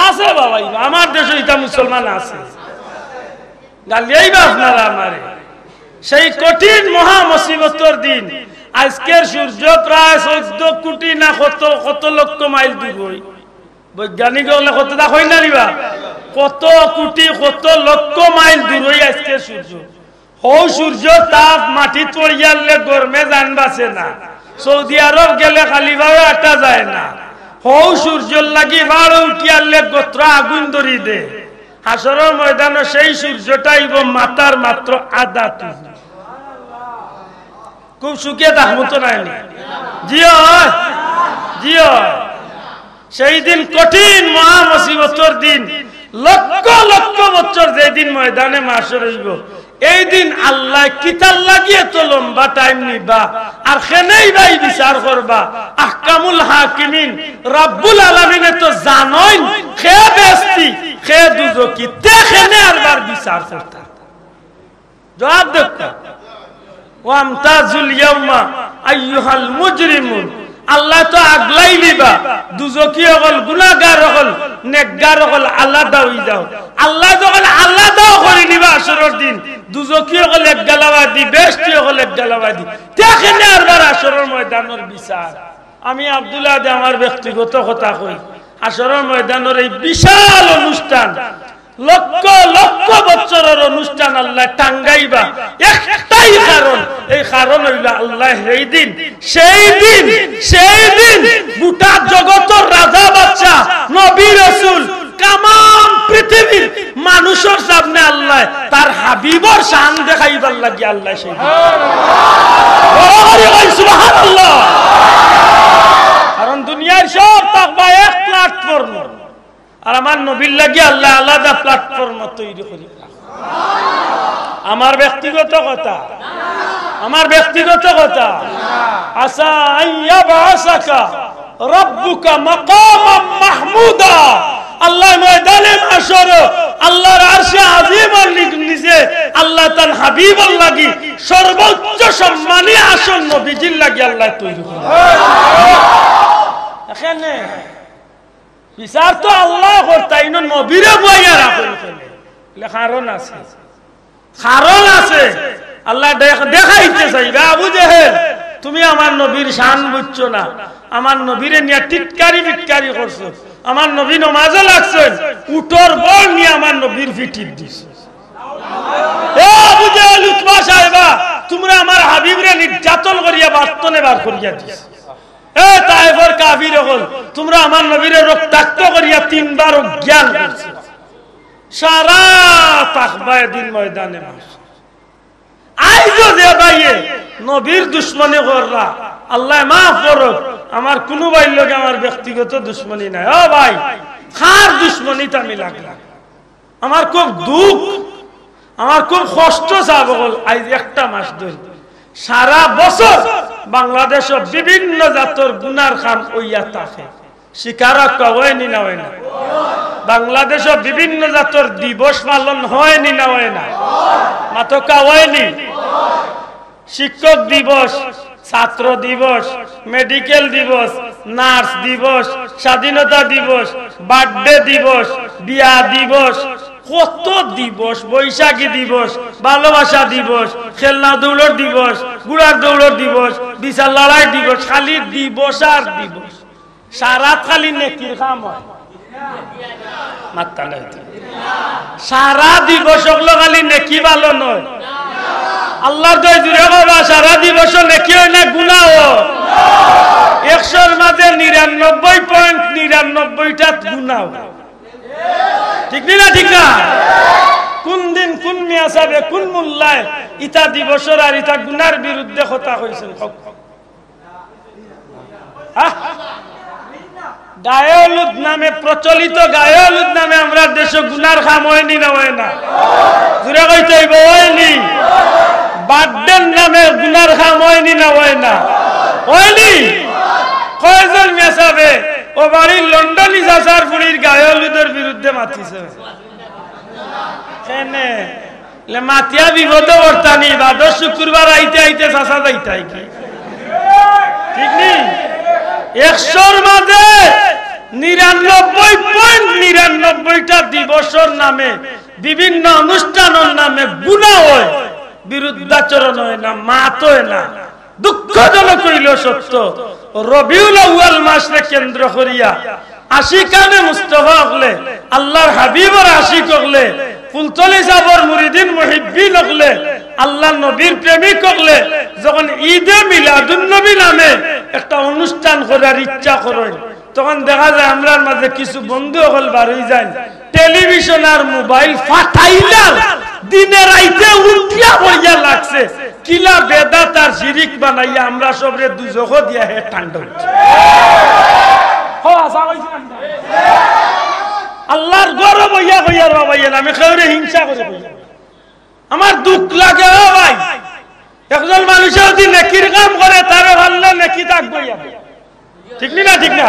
আছে বাবা, ইবা আমার দেশো ইতা মুসলমান আছে। গালিয়াইবা আপনারা আমারে। সেই কঠিন মহা মুসিবতর দিন, আইজকের সূর্য প্রায় চৌদ্দ কোটি না কত, কত লক্ষ মাইল দূর অই। বৈজ্ঞানিক অকলে কততা কইন না নি বা? কত কোটি, কত লক্ষ মাইল দূর অই আইজকের সূর্য। হউ সূর্যর তাপ মাটিত পড়িয়ারলে গরমে জান বাঁচে না। সৌদি আরব গেলে খালি পাওয়ে আটা যায় না। হউ সূর্যর লাগি পাহাড়ো উঠিয়ারলে গত্র আগুন ধরি দে। হাশরর ময়দানো সেই সূর্যটা আইবো মাথার মাত্র আধা টুকু। খুব সুখে থাকমু তো নায় নি? জি অয়, জি অয়। সেই দিন কঠিন মহা মুসিবতর দিন, লক্ষ লক্ষ বছর যেদিন ময়দানে মাশর অইবো, এই দিন আল্লায় কিতার লাগি এত লম্বা টাইম নিবা, আর কেনেই বা ই বিচার করবা? আহকামুল হাকিমিন রাব্বুল আলামিনে তো জানইন কে বেহেস্তি, কে দুজখি, তে কেনে আরবার বিচার করতা? জবাব দেউক্কা। ওয়ামতাজুল ইয়াউমা আইয়ুহাল মুজরিমুন। আল্লায় তো আগলাইলিবা, দুজখি অকল, গুনাগার অকল, নেকগার অকল আলাদা অইযাও। আল্লায় যখন আলাদাও করিলিবা হাশরর দিন, দুজখি অকল এক গালাবাদি, বেহেস্তি অকল এক গালাবাদি, তে কেনে আরবার হাশরর ময়দানর বিচার? আমি আব্দুল আহাদে আমার ব্যক্তিগত কথা কই, হাশরর ময়দানর এই বিশাল অনুষ্ঠান, লক্ষ লক্ষ বছরর অনুষ্ঠান আল্লায় টাঙ্গাইবা একটাই কারণ। এই কারণ অইলো আল্লায় সেই দিন, সেই দিন, সেই দিন গোটা জগতর রাজা বাদশা, নবী রসুল, তামাম পৃথিবীর মানুষর সামনে আল্লায় তার হাবিবর শান দেখাইবার লাগি আল্লায় সেই দিন। বড় করি কই সুবহানাল্লাহ। কারণ দুনিয়ার সব থাকবা এক প্ল্যাটফর্ম, আর আমার নবীর লাগি আল্লায় আলাদা প্ল্যাটফর্ম তৈরি করি। আমার ব্যক্তিগত কথা, আমার ব্যক্তিগত কথা। আসা আন ইয়াবআসাকা রাব্বুকা মাকামান মাহমুদা। আল্লায় ময়দানে মাশরো আল্লাহর আরশে আজিমর নি-, নিচে আল্লায় তান হাবিবর লাগি সর্বোচ্চ সম্মানী আসন নবীজির লাগি আল্লায় তৈরি করইন। এখানে বিচার তো আল্লায় করতা, ইনো নবীরে বওয়াইয়া রাখইন কেনে? বলে, কারণ আছে, কারণ আছে। আল্লায় দেখ-, দেখাইতে চাইবা, আবু জেহেল, তুমি আমার নবীর শান বুঝছো না, আমার নবীরে নিয়া টিটকারি বিটকারি করছো, আমার নবী নমাজো লাগছইন, উটর বড় নিয়া আমার নবীর পিঠিত দিছো। এ আবু জেহেল, উতবা, শায়বা, তুমরা আমার হাবিবরে নির্যাতন করিয়া বাড়ি তনে বার করিয়া দিছো। এ তায়েফর কাফির অকল, তুমরা আমার নবীরে রক্তাক্ত করিয়া তিনবার অজ্ঞান করছো। সারা থাকবা এদিন ময়দানে মাশর। আইজও যে ভাইয়ে নবীর দুশমনি কররা, আল্লায় মাফ করউক, আমার কুনু ভাইর লগে আমার ব্যক্তিগত দুশমনি নাই। ও ভাই, কার দুশমনিত আমি লাগলাম? আমার খুব দুখ, আমার খুব কষ্ট, সাব অকল, আইজ একটা মাস ধরি সারা বছর বাংলাদেশো বিভিন্ন জাতর গুনার কাম অইয়া থাকে। স্বীকার অউক্কা, অয়নি না অয় না? বাংলাদেশো বিভিন্ন জাতর দিবস পালন অয়নি না অয় না? মাতউক্কা, অয়নি? শিক্ষক দিবস, ছাত্র দিবস, মেডিকেল দিবস, নার্স দিবস, স্বাধীনতা দিবস, বার্থডে দিবস, বিয়া দিবস, কত দিবস, বৈশাখী দিবস, ভালোবাসা দিবস, খেলনা দৌড়র দিবস, ঘোড়ার দৌড়র দিবস, বিচার লড়াই দিবস, খালি দিবস আর দিবস। সারাত খালি নেকির কাম অয়। মাত্তা নাই তো। সারা দিবস অকল খালি নেকি পালন অয়। আল্লার দোয়াই জুরে কইবা, সারা দিবসও নেকি অয় না, গুনা অয়। একশোর মাঝে নিরানব্বই পয়েন্ট নিরানব্বইটাত গুনা অয়। ঠিক নি না? ঠিক না? কুন দিন কুন মিয়া সাবে কুন মোল্লায় ইতা দিবসর আর ইতা গুনার বিরুদ্ধে কথা কইছইন? কউক্কা। হ্যাঁ? গায়ে হলুদ নামে, প্রচলিত গায়ে হলুদ নামে আমরার দেশো গুনার কাম অয়নি না অয় না? জুরে কইতে অইবো, অয়নি? বার্থডের নামে গুনার কাম অয়নি না অয় না? অয়নি? কয়জন মিয়া সাবে অউ বাড়ির লন্ডনি চাচার ফুড়ির গায়ে হলুদর বিরুদ্ধে মাতিছে? কেনে? লে মাতিয়া বিপদো পড়তা নি, বাদর শুক্রবার আইতে আইতে চাচা যাইতায় কি? ঠিক নি? একশোর মাঝে নিরানব্বই পয়েন্ট নিরানব্বইটা দিবসর নামে, বিভিন্ন অনুষ্ঠানর নামে গুনা অয়, বিরুদ্ধাচরণ অয় না, মাত অয় না। দুঃখজনক অইলেও সত্য, রবিউল আউয়াল মাসরে কেন্দ্র করিয়া আশিকানে মুস্তফা অকলে, আল্লার হাবিবর আশিক অকলে, ফুলতলি সাবর মুরিদিন মুহিব্বিন অকলে, আল্লার নবীর প্রেমিক অকলে যখন ঈদে মিলাদুন নবী নামে একটা অনুষ্ঠান করার ইচ্ছা করইন, তখন দেখা যায় আমরার মাঝে কিছু বন্ধু অকল বার অই যাইন, টেলিভিশন আর মোবাইল ফাটাইলার, দিনে রাইতে উঠিয়া বইয়া লাগছে, কিলা বেদাত আর শিরিক বানাইয়া আমরা সবরে দুজখো দিয়া হে ঠান্ডা অইছে। হো, হাছা কইছি না? আল্লার ঘরো বইয়া কইয়ার বাবা, ইয়ে না, আমি কেউরে হিংসা করি কইয়ার। আমার দুঃখ লাগে, ও ভাই, একজন মানুষে যদি নেকির কাম করে, তারে ভাল্লে নেকি থাকবো ইয়া। ঠিক নি না? ঠিক না?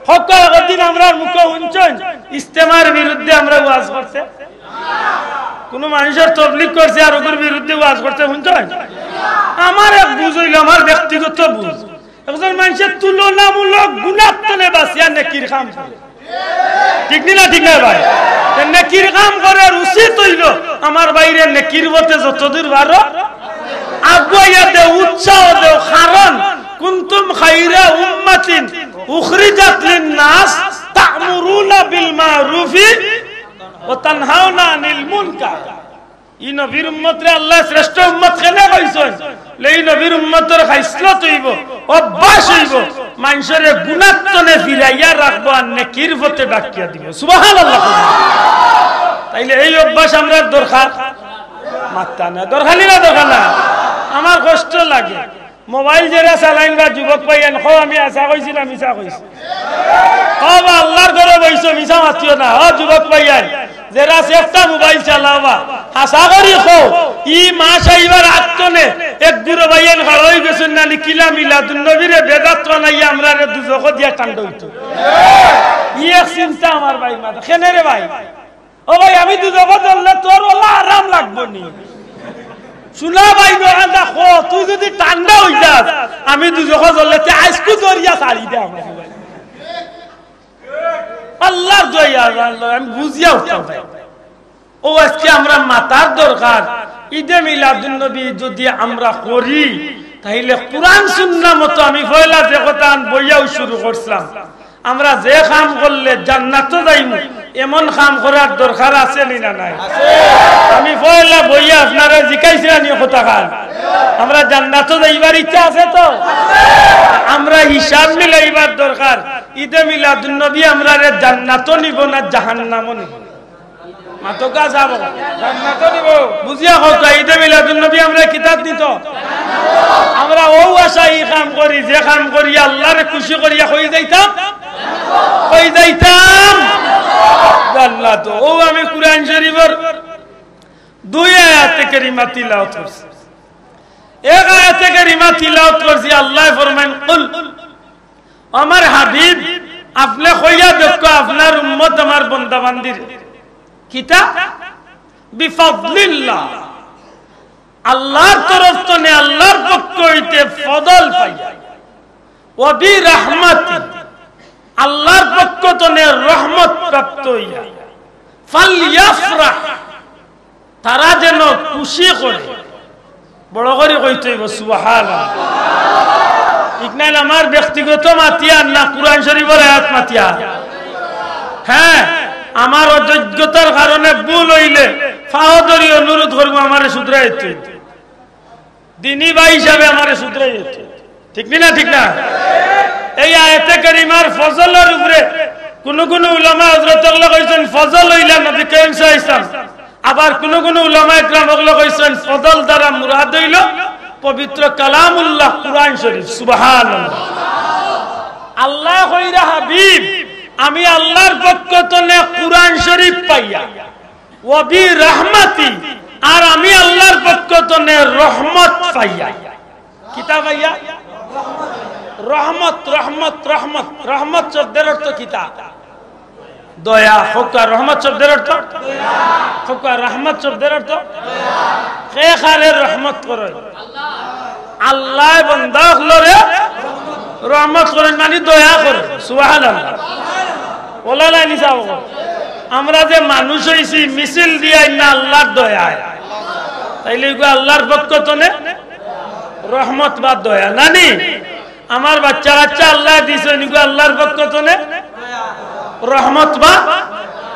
হক একদিন আমরার মুখে হুনছইন, ইজতেমার বিরুদ্ধে আমরা ওয়াজ করছে, কুনু মানুষর তবলিগ করছে আর ওগুর বিরুদ্ধে ওয়াজ করছে, হুনছইন? আমার এক বুঝ অইলো, আমার ব্যক্তিগত বুঝ, একজন মানুষে তুলনামূলক গুনার তনে বাঁচিয়া নেকির কাম করে। ঠিক নি না? ঠিক না ভাই? তে নেকির কাম করার উচিত অইলো আমার ভাইরে নেকির পথে যতদূর পারো আগুয়াইয়া দেও, উৎসাহ দেও, কারণ কুনতুম খাইরা উম্মাতিন উখরিজাত লিন-নাস তা'মুরুনা বিল মা'রুফি ওয়া তানহাউনা আনিল মুনকার। ই নবীর উম্মতরে আল্লায় শ্রেষ্ঠ উম্মত কেনে কইছইন? লে ই নবীর উম্মতর খাইসলত অইবো, অভ্যাস অইবো, মানষরে গুনার তনে ফিরাইয়া রাখবো আর নেকির পথে ডাকিয়া দিবো। সুবহানাল্লাহ। তাইলে এই অভ্যাস আমরার দরকার, মাত্তা না দরকার নি না? দরকার না? আমার কষ্ট লাগে। মোবাইল যেরা চালাইন বা যুবক ভাইয়াইন, কও আমি হাছা কইছি না মিছা কইছি? কও বা আল্লার ঘরো বইছো, মিছা মাতিও না। ও যুবক ভাইয়াইন, যেরা চেষ্টা মোবাইল চালাও বা, হাছা করি কও, ই মাস আইবার আগ তনে এক গুরু ভাইয়াইন খাড়া অই গেছইন না নি, কিলা মিলাদুন নবীরে বেদাত বানাইয়া আমরারে দুজখো দিয়া ঠান্ডা অইতো। ই এক চিন্তা আমার ভাই মাথা, কেনে রে ভাই? ও ভাই, আমি দুজখো জ্বললে তোর অলা আরাম লাগবো নি? শুনা ভাই, দোকানটা খো, তুই যদি ঠান্ডা অই যাস, আমি দুজখো জ্বললে তে আইজকু দরিয়া ছাড়ি দে আমার ভাই। আল্লার দোয়াই আর আল্লাহ, আমি বুঝিয়া উঠতাম ভাই। ও আজকে আমরা মাতার দরকার, ঈদে মিলাদুন নবী যদি আমরা করি, তাইলে কুরআন সুন্নাহ মতো আমি পয়লা যে কথা আন বইয়াও শুরু করছিলাম, আমরা যে কাম করলে জান্নাতো যাইমু, এমন কাম করার দরকার আছে নি না নাই? আমি পয়লা বইয়া আপনারে জিকাইছিলাম নি কথা খান, আমরা জান্নাতো যাইবার ইচ্ছা আছে তো? আমরা হিসাব মিলাইবার দরকার, ঈদে মিলাদুন নবী আমরারে জান্নাতো নিবো না জাহান্নামো নিবো? মাতকা যাব। জান্নাতো নিবো। বুঝিয়া কও তো, ঈদে মিলাদুন নবী আমরা কিতাত নিতো? আমরা অউ আশা ই কাম করি, যে কাম করি আল্লারে খুশি করিয়া কই যাইতাম? কই যাইতাম? জান্নাতো। অউ আমি কুরআন শরীফর দুই আয়াতে কারিমা তিলাওয়াত করছি। এক আয়াতে কারিমা তিলাওয়াত করছি, আল্লায় ফরমাইন, "কুল।" আমার হাবিব, আপনে কইয়া দেউক্কা আপনার উম্মত আমার বন্দাবান্দির কিতা? বিফাদলিল্লাহ, আল্লার তরফ তনে, আল্লার পক্ষ অইতে ফজল পাইয়া, ওয়া বিরাহমাতি, আল্লার পক্ষ তনে রহমত প্রাপ্ত অইয়া, ফালইয়াফরাহ, তারা যেন খুশি করে। বড় করি কইতে অইবো, সুবহানাল্লাহ। ঠিক নাইলে আমার ব্যক্তিগত মাতিয়ার না, কুরআন শরীফর আয়াত মাতিয়ার। হ্যাঁ, আমার অযোগ্যতার কারণে ভুল অইলে পাও ধরি অনুরোধ করমু, আমারে শুধরাইতে। দিনী ভাই হিসাবে আমারে শুধরাইতে। ঠিক নি না? ঠিক না? এই আয়াতে কারিমার ফজলর উপরে কুনু কুনু উলামা হযরত অকলে কইছইন, ফজল অইলা নবী করিম সাল্লাল্লাহু আলাইহি ওয়াসাল্লাম। আবার কুনু কুনু উলামা একরাম অকলে কইছইন, ফজল দ্বারা মুরাদ অইলো পবিত্র কালামুল্লাহ কুরআন শরীফ। সুবহানাল্লাহ। আল্লায় কইরা, হাবিব, আমি আল্লার পক্ষ তনে কুরআন শরীফ পাইয়া, ওয়া বিরাহমাতি, আর আমি আল্লার পক্ষ তনে রহমত পাইয়া। কিতা পাইয়া? রহমত, রহমত, রহমত। রহমত শব্দের অর্থ কিতা? দয়া। কউক্কা, রহমত শব্দের অর্থ? কউক্কা, রহমত শব্দের অর্থ? কে কারে রহমত করে? আল্লায় বন্দা অকলরে। রহমত করইন মানে দয়া করইন। সুবহানাল্লাহ। ওলা লাইনি সাব। আমরা যে মানুষ অইছি, মিছিল দিয়া আইন না আল্লাহর দয়ায়, তাইলে ইগু আল্লাহর পক্ষ তনে রহমত বা দয়া নানি? আমার বাচ্চা কাচ্চা আল্লায় দিছইন, ইগু আল্লাহর পক্ষ তনে রহমত বা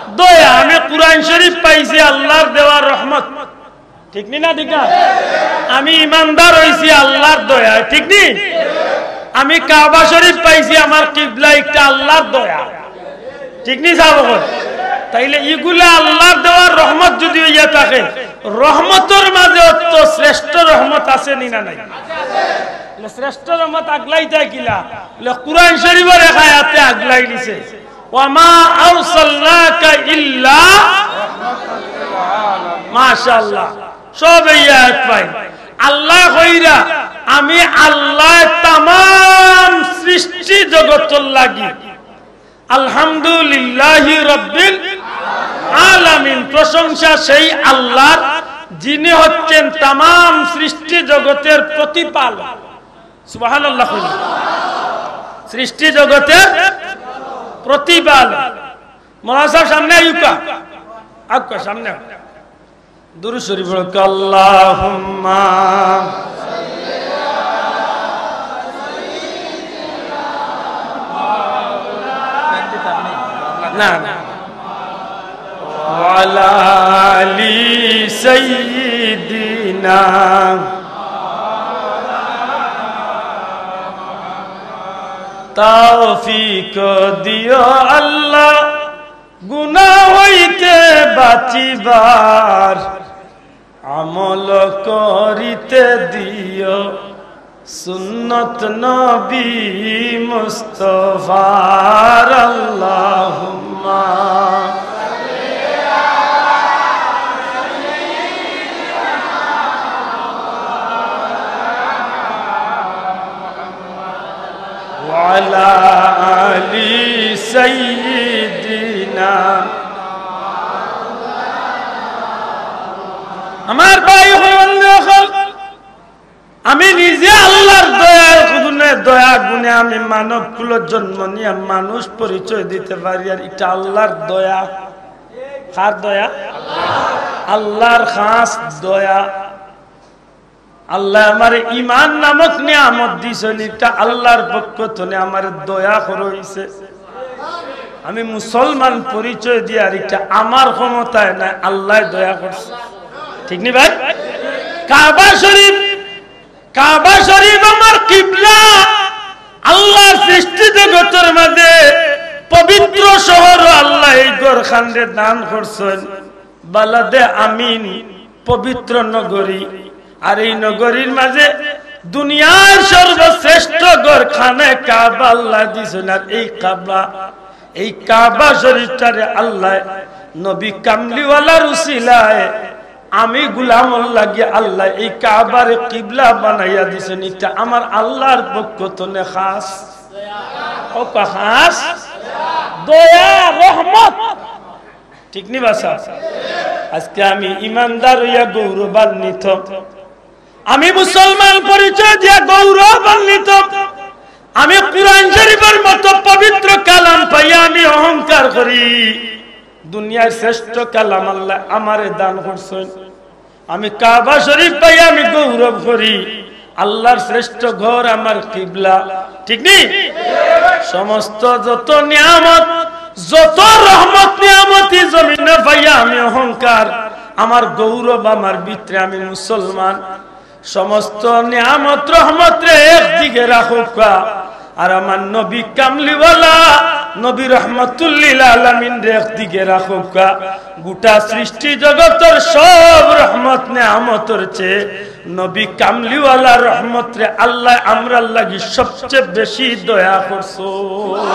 দয়া। আমি কুরআন শরীফ পাইছি আল্লাহর দেওয়া রহমত, ঠিক নি না? ঠিক না? আমি ইমানদার অইছি আল্লাহর দয়া, ঠিক নি? আমি কাবা শরীফ পাইছি, আমার কিবলা একটা আল্লাহর দয়া, ঠিক নি সাব? তাইলে ইগুলা আল্লাহর দেওয়া রহমত যদি অইয়া থাকে, রহমতর মাঝে অত শ্রেষ্ঠ রহমত আছে নি না নাই? শ্রেষ্ঠ রহমত আগলাইতা কিলা? কুরআন শরীফর এক আয়াতে আগলাই দিছে, "ওয়ামা আরসালনাকা ইল্লা।" মাশাআল্লাহ, সব এই আয়াত পাই। আল্লায় কইরা, "আমি আল্লায় তামাম সৃষ্টি জগতর লাগি।" আলহামদুলিল্লাহি রাব্বিল আলামিন, প্রশংসা সেই আল্লাহর, যিনি হচ্ছেন তামাম সৃষ্টি জগতের প্রতিপালক। সুবহানাল্লাহ কইন। সৃষ্টি জগতের প্রতিপালক। মৌলানা সাব সামনে আউক্কা, আউক্কা সামনে আউক্কা। দুরূদ শরীফ পড়ো, আল্লাহুম্মা। না, না। ওয়ালা আলি সাইয়্যিদিনা। তৌফিক দিও আল্লাহ, গুনাহ হইতে বাঁচিবার, আমল করিতে দিও সুন্নত নবী মুস্তফার। আল্লাহুম্মা। ওয়ালা আলি সাইয়্যিদিনা। আমার ভাই ও বন্ধু অকল, আমি নিজে আল্লাহর দয়ার গুণে, দয়া গুণে আমি মানব কুলো জন্ম নিয়া মানুষ পরিচয় দিতে পারি, আর ইটা আল্লাহর দয়া। কার দয়া? আল্লাহর খাস দয়া। আল্লায় আমারে ইমান নামক নিয়ামত দিছইন, ইটা আল্লাহর পক্ষ তনে আমারে দয়া করা অইছে। আমি মুসলমান পরিচয় দিয়ার ইটা আমার ক্ষমতায় নায়, আল্লায় দয়া করছে। ঠিক নি ভাই? কাবা শরীফ, কাবা শরীফ আমার কিবলা, আল্লাহর সৃষ্টি জগতর মাঝে পবিত্র শহর, আল্লায় এই ঘর খানরে দান করছইন। বালাদে আমিন, পবিত্র নগরী। আর এই নগরীর মাঝে দুনিয়ার সর্বশ্রেষ্ঠ ঘর খানে কাবা আল্লায় দিছইন। আর এই কাবা, এই কাবা শরীফটারে আল্লায় নবী কামলিওয়ালার উসিলায় আমি গোলামর লাগি আল্লায় এই কাবারে কিবলা বানাইয়া দিছইন। ইটা আমার আল্লাহর পক্ষ তনে খাস, ও খাস দয়া, রহমত। ঠিক নি বাসা? আজকে আমি ইমানদার অইয়া গৌরবান্বিত, আমি মুসলমান পরিচয় দিয়া গৌরবান্বিত, আমি কুরআন শরীফর মতো পবিত্র কালাম পাইয়া আমি অহংকার করি। দুনিয়ার শ্রেষ্ঠ কালাম আল্লায় আমারে দান করছইন। আমি কাবা শরীফ পাইয়া আমি গৌরব করি। আল্লাহর শ্রেষ্ঠ ঘর আমার কিবলা। ঠিক নি? সমস্ত যত নিয়ামত, যত রহমত নিয়ামতি জমিনে পাইয়া আমি অহংকার, আমার গৌরব আমার ভিতরে, আমি মুসলমান। সমস্ত নিয়ামত রহমতরে একদিকে রাখউক্কা, আর আমার নবী কামলিওয়ালা, নবী রহমাতুল্লিল আলামিনরে একদিকে রাখউক্কা। গোটা সৃষ্টি জগতর সব রহমত নিয়ামতর চেয়ে নবী কামলিওয়ালা রহমতরে আল্লায় আমরার লাগি সবচেয়ে বেশি দয়া করছইন।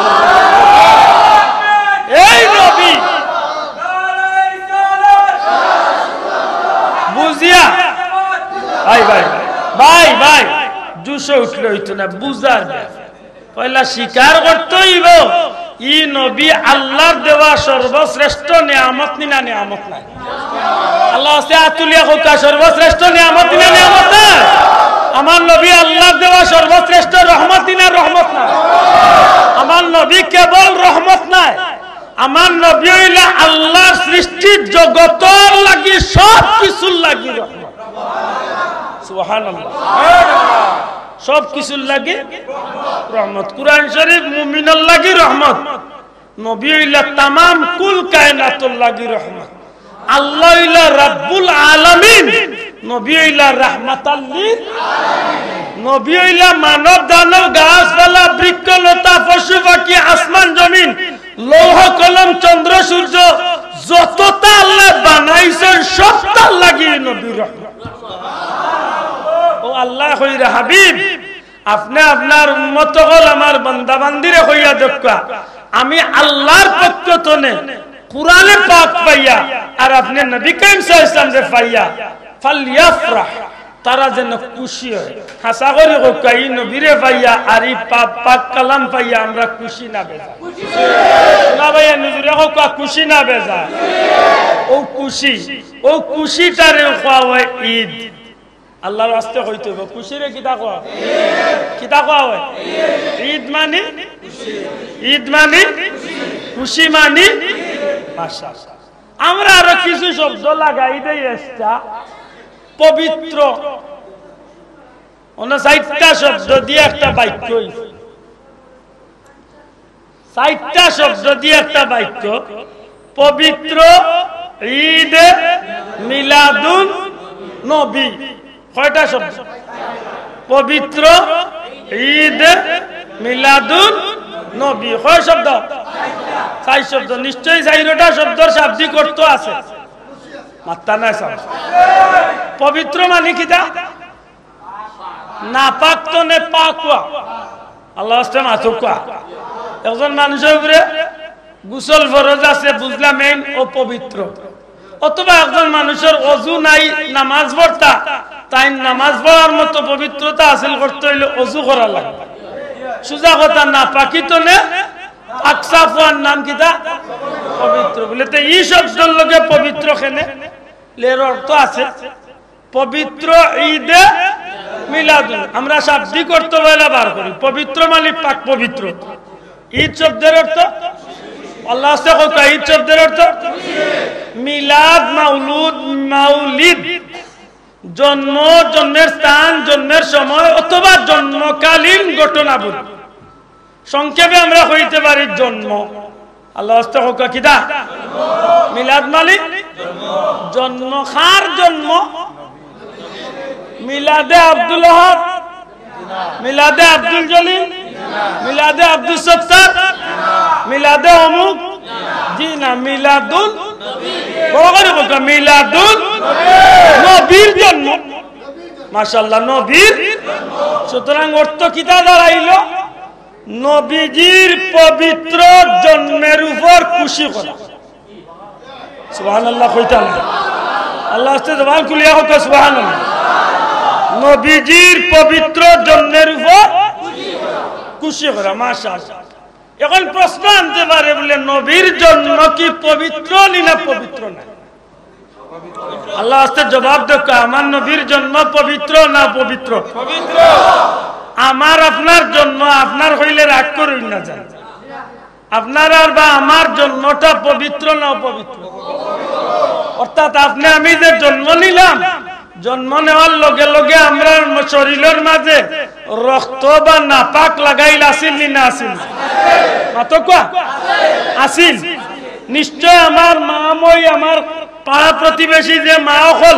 এই নবী বুঝিয়া, ভাই, ভাই, ভাই, ভাই, জোশে উঠলে অইতো না, বুঝার না। পয়লা স্বীকার করতে অইবো, ই নবী আল্লাহর দেওয়া সর্বশ্রেষ্ঠ নিয়ামত নি না নিয়ামত নায়? আল্লাহ আছে আতুলিয়া কউক্কা, সর্বশ্রেষ্ঠ নিয়ামত নি না নিয়ামত নায়? আমার নবী আল্লাহর দেওয়া সর্বশ্রেষ্ঠ রহমতই না রহমত না? আমার নবী কেবল রহমত নায়, আমার নবী অইলা আল্লাহর সৃষ্টির জগতর লাগি, সব কিছুর লাগি রহমত। সুবহানাল্লাহ। সব কিছুর লাগি রহমত। কুরআন শরীফ মুমিনর লাগি রহমত, নবী অইলা তামাম কুল কায়নাতর লাগি রহমত। আল্লাহ অইলা রাব্বুল আলামিন, নবী অইলা রাহমাতাল লিল। নবী অইলা মানব দানব গাছপালা বৃক্ষ লতা পশু পাখি আসমান জমিন লৌহ কলম চন্দ্র সূর্য যততা আল্লাহ বানাইছইন সবতার লাগি নবী রহমত। ও আল্লাহ কইরা হাবিব, আপনে আপনার উম্মত অকল আমার বান্দা বান্দিরে কইয়া দেউক্কা, আমি আল্লাহর পক্ষ তনে কুরআনে পাক পাইয়া আর আপনে নবী করিম সাল্লাল্লাহু আলাইহি ওয়াসাল্লামরে পাইয়া, ফালইয়াফরাহ, তারা যেন খুশি অয়। হাছা করি কউক্কা, ই নবীরে পাইয়া আর ই পাক, পাক কালাম পাইয়া আমরা খুশি না বেজার? না ভাইয়া, নিজরে কউক্কা, খুশি না বেজার? অউ খুশি, অউ খুশিটারে কওয়া অয় ঈদ। আল্লাহর ওয়াস্তে কইতে অইবো, খুশিরে কিতা কওয়া? কিতা কওয়া অয়? ঈদ মানি? ঈদ মানি? খুশি মানি? মাশাআল্লাহ। আমরা আরো কিছু শব্দ লাগাই দেই extra। পবিত্র। অনো চাইরটা শব্দ দিয়া একটা বাক্য অইছে। চাইরটা শব্দ দিয়া একটা বাক্য, পবিত্র ঈদে মিলাদুন নবী। কয়টা শব্দ? পবিত্র ঈদে মিলাদুন নবী। কয় শব্দ? চাইর শব্দ। নিশ্চয়ই চাইরোটা শব্দর শাব্দিক অর্থ আছে। মাত্তা নাই সাব। পবিত্র মানি কিতা? নাপাক তনে পাক অওয়া। আল্লাহর ওয়াস্তে মাতউক্কা। একজন মানুষর উপরে গোসল ফরজ আছে, বুঝলাম এইন অপবিত্র। অথবা একজন মানুষর অজু নাই, নামাজ পড়তা, তাইন নামাজ পড়ার মতো পবিত্রতা হাসিল করতে অইলে অজু করা লাগবো। সুজা কথা, নাপাকি তনে পাক সাফ অওয়ার নাম কিতা? পবিত্র। বুলে, তে ই শব্দর লগে পবিত্র কেনে? এর অর্থ আছে, পবিত্র ঈদে মিলাদুন। আমরা শাব্দিক অর্থ পয়লা বার করি। পবিত্র মানি পাক পবিত্র। ঈদ শব্দর অর্থ, আল্লাহর ওয়াস্তে কউক্কা, ঈদ শব্দর অর্থ মিলাদ, মাউলুদ, মাউলিদ, জন্ম, জন্মের স্থান, জন্মের সময় অথবা জন্মকালীন ঘটনাবলী। সংক্ষেপে আমরা কইতে পারি জন্ম। আল্লাহর ওয়াস্তে কউক্কা কিতা? মিলাদ মানি জন্ম। কার জন্ম? মিলাদে আব্দুল ওয়াহাব, মিলাদে আব্দুল জলিল, মিলাদে আব্দুস সত্তার, মিলাদে অমুক। জি না, মিলাদুন, বড় করি কউক্কা, মিলাদুন নবীর জন্ম। মাশাআল্লাহ, নবীর। সুতরাং অর্থ কিতা দাঁড়াইলো? নবীজির পবিত্র জন্মের উপর খুশি করা। সুবহানাল্লাহ কইতা না? আল্লাহর ওয়াস্তে জবান খুলিয়া কউক্কা সুবহানাল্লাহ। নবীজির পবিত্র জন্মের উপর খুশি করা, মাশাআল্লাহ। এখন প্রশ্ন আনতে পারে বুলে, নবীর জন্ম কি পবিত্র নি না পবিত্র না? আল্লাহর ওয়াস্তে জবাব দেউক্কা, আমার নবীর জন্ম পবিত্র না অপবিত্র? পবিত্র। আমার আপনার জন্ম আপনার কইলে রাগ করইন না জানি। আপনার আর বা আমার জন্মটা পবিত্র না অপবিত্র? অর্থাৎ আপনে আমি যে জন্ম নিলাম, জন্ম নেওয়ার লগে লগে আমরার শরীলর মাঝে রক্ত বা নাপাক লাগাইল আছিল নি না আছিল? মাতউক্কা। আছিল। নিশ্চয় আমার মা মই, আমার পাড়া প্রতিবেশী যে মা অকল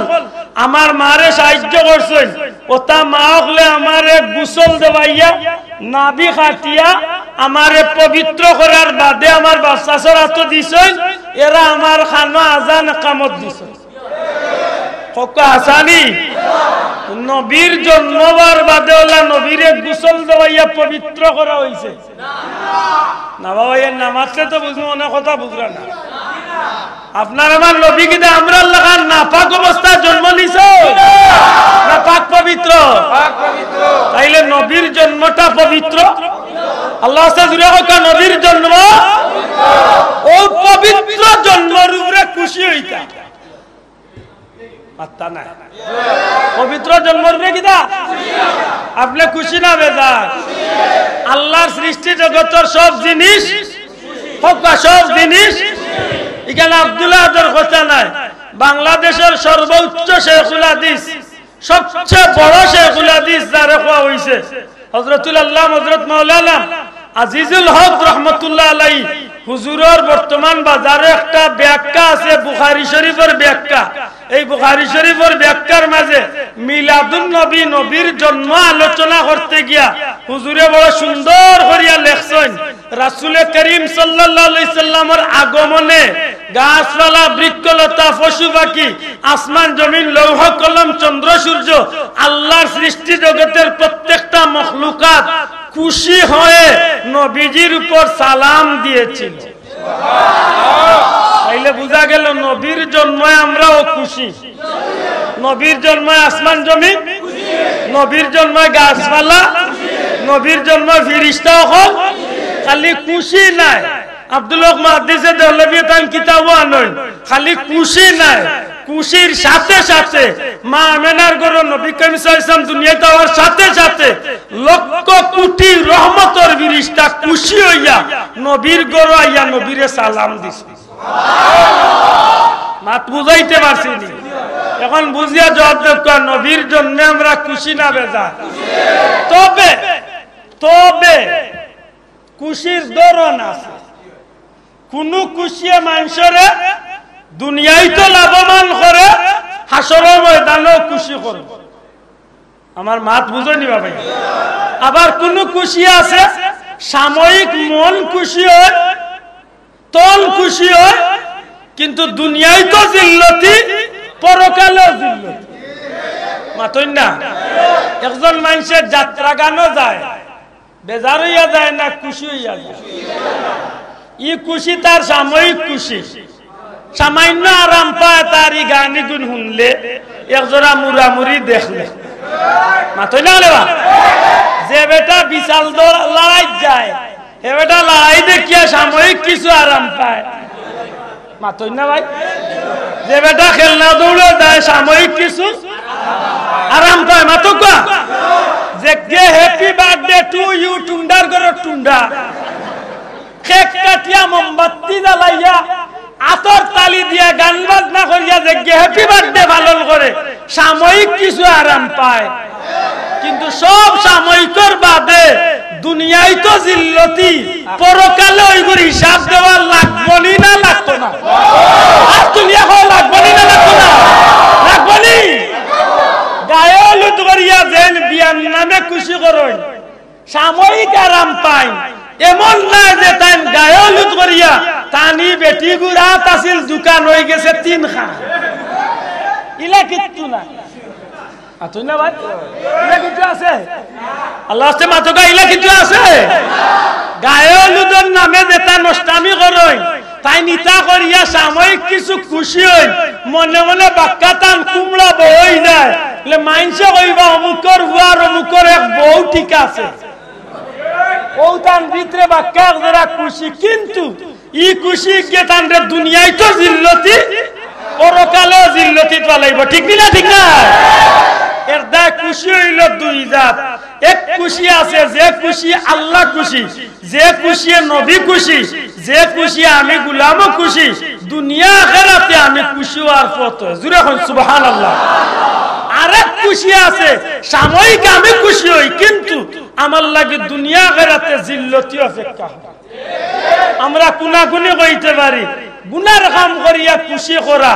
আমার মারে সাহায্য করছইন, অতা মা অকলে আমারে গোসল দেওয়াইয়া, নাভি কাটিয়া, আমারে পবিত্র করার বাদে আমার বাচ্চা ছড়াতো দিছইন, এরা আমার কানো আজান একামত দিছইন। কউক্কা হাছানি? নবীর জন্ম অওয়ার বাদে অলা নবীরে গোসল দেওয়াইয়া পবিত্র করা অইছে? না বাবা, এর নামাজে তো বুঝবো, অনেক কথা বুঝরা না। আপনার আমার নবী কিতা আমরার লাখান নাপাক অবস্থায় জন্ম নিছে? না পাক পবিত্র? পাক পবিত্র। তাইলে নবীর জন্মটা পবিত্র। আল্লাহর ওয়াস্তে জুরে কউক্কা, নবীর জন্ম। অউ পবিত্র জন্মর উপরে খুশি অইতা। পাত্তা নাই। পবিত্র জন্মর উপরে কিতা? আপনে খুশি না বেজার? আল্লাহর সৃষ্টি জগতর সব জিনিস, হক বা সব জিনিস, ইখান আব্দুল আহাদর কথা নায়। বাংলাদেশর সর্বোচ্চ শেখুল হাদিস, সবচেয়ে বড় শেখুল হাদিস যারে কওয়া অইছে, হযরতুল আল্লামা হযরত মাওলানা আজিজুল হক রহমতুল্লাহ আলাইহি হুজুরর বর্তমান বাজারো একটা ব্যাখ্যা আছে বুখারী শরীফর ব্যাখ্যা। এই বুখারী শরীফর ব্যাখ্যার মাঝে মিলাদুন নবী, নবীর জন্ম আলোচনা করতে গিয়া হুজুরে বড় সুন্দর করিয়া লেখছইন, রাসূলে করিম সাল্লাল্লাহু আলাইহি সাল্লামর আগমনে গাছপালা, বৃক্ষলতা, পশু পাখি, আসমান জমিন, লৌহ কলম, চন্দ্র সূর্য, আল্লাহর সৃষ্টি জগতের প্রত্যেকটা মখলুকাত খুশি হয়ে নবীজির উপর সালাম দিয়েছিল। তাইলে বুঝা গেল নবীর জন্মে আমরাও খুশি। নবীর জন্মে আসমান জমিন, নবীর জন্মে গাছপালা, নবীর জন্মে ফিরিস্তা অকল। খালি খুশি নায়। আব্দুল হক মুহাদ্দিসে দেহলভী তান কিতাবো আনইন, খালি খুশি নায়, খুশির সাথে সাথে মা আমেনার ঘরো নবী করিম সাল্লাল্লাহু আলাইহি ওয়াসাল্লাম দুনিয়াত আওয়ার সাথে সাথে লক্ষ কোটি রহমতর ফিরিস্তা খুশি অইয়া নবীর ঘরো আইয়া নবীরে সালাম দিছে। মাত বুঝাইতে পারছি নি? এখন বুঝিয়া জবাব দেউক্কা, নবীর জন্মে আমরা খুশি না বেজার? তবে, তবে খুশির ধরন আছে। কুনু খুশিয়ে মানষরে দুনিয়াইতো লাভবান করে, হাশরর ময়দানো খুশি করে। আমার মাত বুঝইন নি বা ভাই? আবার কুনু খুশি আছে, সাময়িক মন খুশি অয়, তন খুশি অয়, কিন্তু দুনিয়াইতো জিল্লতি, পরকালেও জিল্লতি। মাতইন না? একজন মানষে যাত্রা গানো যায়, বেজার অইয়া যায় না, খুশি অইয়া যায়? ই খুশি তার সাময়িক খুশি, সামান্য আরাম পায় তার ই গানিগুন হুনলে, একজোড়া মুড়ামুড়ি দেখলে। মাতইন না রে বা? যে বেটা বিশাল দৌড় লড়াইত যায়, হে বেটা লড়াই দেখিয়া সাময়িক কিছু আরাম পায়। মাতইন না ভাই? যে বেটা খেলনা দৌড়ো যায়, সাময়িক কিছু আরাম পায়। মাতউক্কা। যেগিয়ে happy birthday to you টুন্ডার ঘরর টুন্ডা, কেক কাটিয়া মোমবাতি জ্বালাইয়া আতর তালি দিয়া গান বাজনা করিয়া যেগিয়ে happy birthday পালন করে, সাময়িক কিছু আরাম পায়, কিন্তু সব সাময়িকর বাদে দুনিয়াইতো জিল্লতি, পরকালে অইগুর হিসাব দেওয়া লাগবো নি না লাগতো না? আর দুনিয়া কও লাগবো নি না লাগতো না? লাগবো নি? গায়ে হলুদ করিয়া যেন বিয়ার নামে খুশি করইন, সাময়িক আরাম পাইন, এমন নায় যে তাইন গায়ে হলুদ করিয়া তানি বেটিগুর আত আছিল দুখান অইগেছে তিনখান। ইলা কিচ্ছু না। মাতইন না ভাই? ইলা কিচ্ছু আছে? আল্লার ওয়াস্তে মাতউক্কা, ইলা কিচ্ছু আছে? গায়ে হলুদর নামে যেতা নষ্টামি করইন, তাইন ইতা করিয়া সাময়িক কিছু খুশি অইন, মনে মনে বাক্কা তান কুমড়া বই অইযায়। লে মাইনষে কইবা, "অমুকর ফুয়ার অমুকর এক বউ ঠিক আছে।" অউ তান ভিতরে বাক্কা এক জেরা খুশি, কিন্তু ই খুশি গিয়ে তানরে দুনিয়াইতো জিল্লতি, পরকালেও জিল্লতি ফালাইবো। ঠিক নি না? ঠিক না? এর দায় খুশি অইলো দুই জাত। এক খুশি আছে, যে খুশি আল্লা খুশি, যে খুশিয়ে নবী খুশি, যে খুশিয়ে আমি গুলামও খুশি, দুনিয়া আখেরাতে আমি খুশি অওয়ার পথ অয়। জুরে কইন সুবহানাল্লাহ। আরেক খুশি আছে, সাময়িক আমি খুশি অই, কিন্তু আমার লাগি দুনিয়া আখেরাতে জিল্লতি অপেক্ষা। আমরা কুনাকুনি কইতে পারি, গুনার কাম করিয়া খুশি করা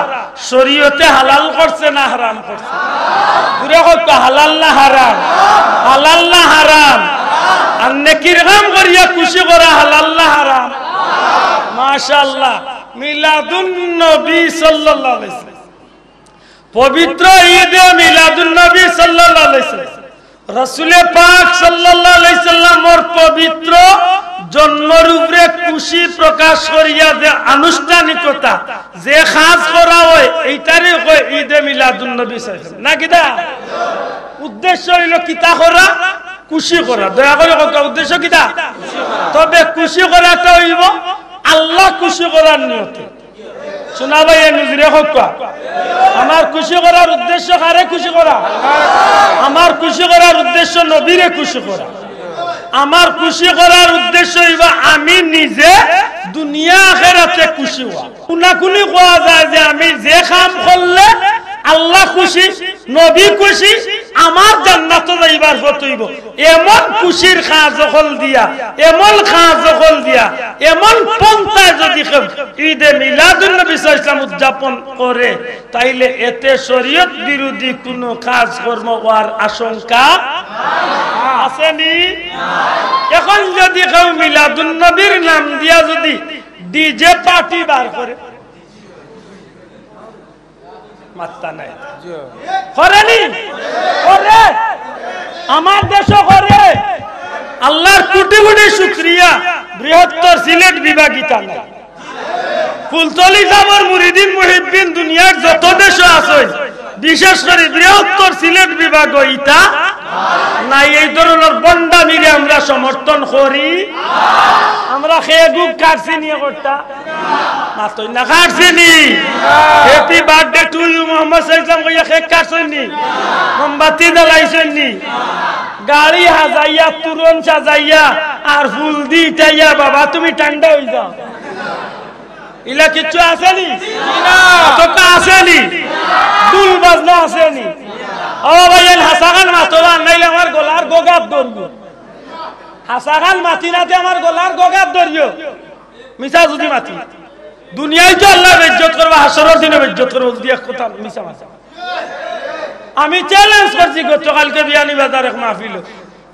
শরীয়তে হালাল করছে না হারাম করছে? জুরে কউক্কা, হালাল না হারাম? হালাল না হারাম? আর নেকির কাম করিয়া খুশি করা হালাল না হারাম? মাশাআল্লাহ। মিলাদুন নবী সাল্লাল্লাহু আলাইহি ওয়াসাল্লাম, পবিত্র ঈদে মিলাদুন নবী সাল্লাল্লাহু আলাইহি ওয়াসাল্লাম, রাসূলে পাক সাল্লাল্লাহু আলাইহি সাল্লামর পবিত্র জন্মর উপরে খুশি প্রকাশ করিয়া যে আনুষ্ঠানিকতা, যে কাজ করা অয়, এইটারে কয় ঈদে মিলাদুন নবী সাল্লাল্লাহু আলাইহি ওয়াসাল্লাম। না কিতা? উদ্দেশ্য অইলো কিতা করা? খুশি করা। দয়া করি কউক্কা, উদ্দেশ্য কিতা? তবে খুশি করাটা অইবো আল্লা খুশি করার নিয়তে। শোনা ভাই, এ নজরে হক্কা। আমার খুশি করার উদ্দেশ্য কারে খুশি করা? আমার খুশি করার উদ্দেশ্য নবীরে খুশি করা। আমার খুশি করার উদ্দেশ্য অইবা আমি নিজে দুনিয়া আখেরাতে খুশি হওয়া। কুনাকুনি কওয়া যায় যে আমি যে কাম করলে আল্লাহ খুশি, নবী খুশি, আমার জান্নাতো যাইবার পথ অইবো। এমন খুশির কাজ অকল দিয়া, এমন কাজ অকল দিয়া, এমন পন্থায় যদি কেউ ঈদে মিলাদুন নবী সাল্লাল্লাহু আলাইহি ওয়াসাল্লাম উদযাপন করে, তাইলে এতে শরীয়ত বিরোধী কুনু কাজ কর্ম হওয়ার আশঙ্কা আছেনি? এখন যদি কেউ মিলাদুন নবীর নাম দিয়া যদি ডিজে পার্টি বার করে, মাত্তা নাই। করেনি? করে। আমার দেশও করে। আল্লাহর কোটি কোটি শুকরিয়া, বৃহত্তর সিলেট বিভাগ ইতা নাই। ফুলতলি সাবর মুরিদিন মুহিব্বিন দুনিয়ার যত দেশও আছইন, বিশেষ করি বৃহত্তর সিলেট বিভাগ ইতা নাই। এই ধরনের ভন্ডামিরে আমরা সমর্থন করি। আমরা কেক কাটছি নি একটা? মাতইন না, কাটছি নি? Happy birthday to you Mohammad সাল্লাল্লাহু আলাইহি ওয়াসাল্লাম কইয়া কেক কাটছইন নি? মোমবাতি জ্বালাইছইন নি? গাড়ি হাজাইয়া, তুরন সাজাইয়া, আর ফুল দি ইটাইয়া, বাবা তুমি ঠান্ডা অই যাও। ইলা কিচ্ছু আছেনি? অতটা আছেনি? দুল বাজনা আছেনি? ও ভাই, এন হাসাখান মাতবা, নাইলে আমার গলার গগাত ধরবো। হাসাখান মাতি নাতে আমার গলার গগাত ধরিও। মিছা যদি মাতি, দুনিয়ায় তো আল্লাহ বেইজ্জত করবা, হাশরর দিনে বেইজ্জত করবা, যদি এক কথা মিছা মাতি। আমি চ্যালেঞ্জ করছি গতকালকে বিয়ানীবাজার এক মাহফিলো,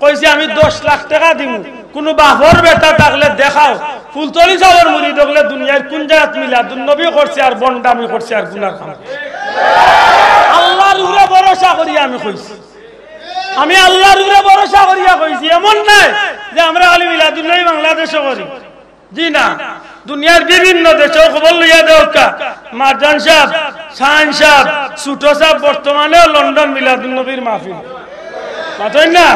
কইছি আমি দশ লাখ টেকা দিমু, কুনু বাপর বেটা থাকলে দেখাও, ফুলতলি সাবর মুরিদ অকলে দুনিয়ার কুন জাগাত মিলাদুন নবী করছে আর ভন্ডামি করছে আর গুনার কাম। আল্লাহর উপরে ভরসা করি আমি কইছি, আমি আল্লাহর উপরে ভরসা করিয়া কইছি। এমন নায় যে আমরা খালি মিলাদুন নবী বাংলাদেশো করি, জি না, দুনিয়ার বিভিন্ন দেশো খবর লইয়া দেউক্কা। মারজান সাব, শাহিন সাব, ছোট সাব বর্তমানেও লন্ডন মিলাদুন নবীর মাহফিল। মাতইন না?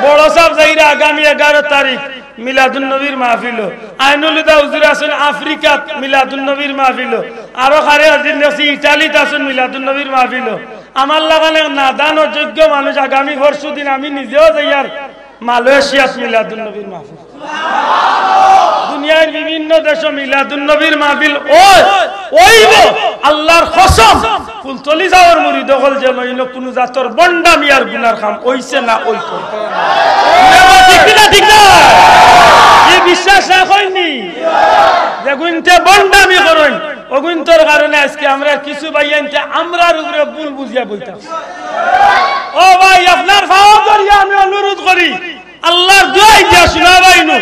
বড় সাব যাইরা আগামী এগারো তারিখ মিলাদুন নবীর মাহফিলো। আইনুল হুদা হুজুর আছইন আফ্রিকাত মিলাদুন নবীর মাহফিলো। আরো কারে আজিজ দেখছি ইটালিত আছইন মিলাদুন নবীর মাহফিলো। আমার লাখান এক নাদান অযোগ্য মানুষ আগামী পরশু দিন আমি নিজেও যাইয়ার মালয়েশিয়াত মিলাদুন নবীর মাহফিল। দুনিয়ার বিভিন্ন দেশো মিলাদুন নবীর মাহফিল অয়, অইবো, আল্লাহর কসম। ফুলতলি সাবর মুরিদ অকল যেন ইনো কুনু জাতর ভন্ডামি আর গুনার কাম অইছে না, অইতো। ঠিক না, ঠিক না? ই বিশ্বাস রাখইন নি? যেগুইন্তে ভন্ডামি করইন, অগুইন্তর কারণে আইজকে আমরার কিছু ভাইয়াইন্তে আমরার উপরে ভুল বুঝিয়া বইতা। ও ভাই, আপনার পাও ধরিয়া আমি অনুরোধ করি, আল্লাহর দোয়াই দিয়া শোনাবাইনু,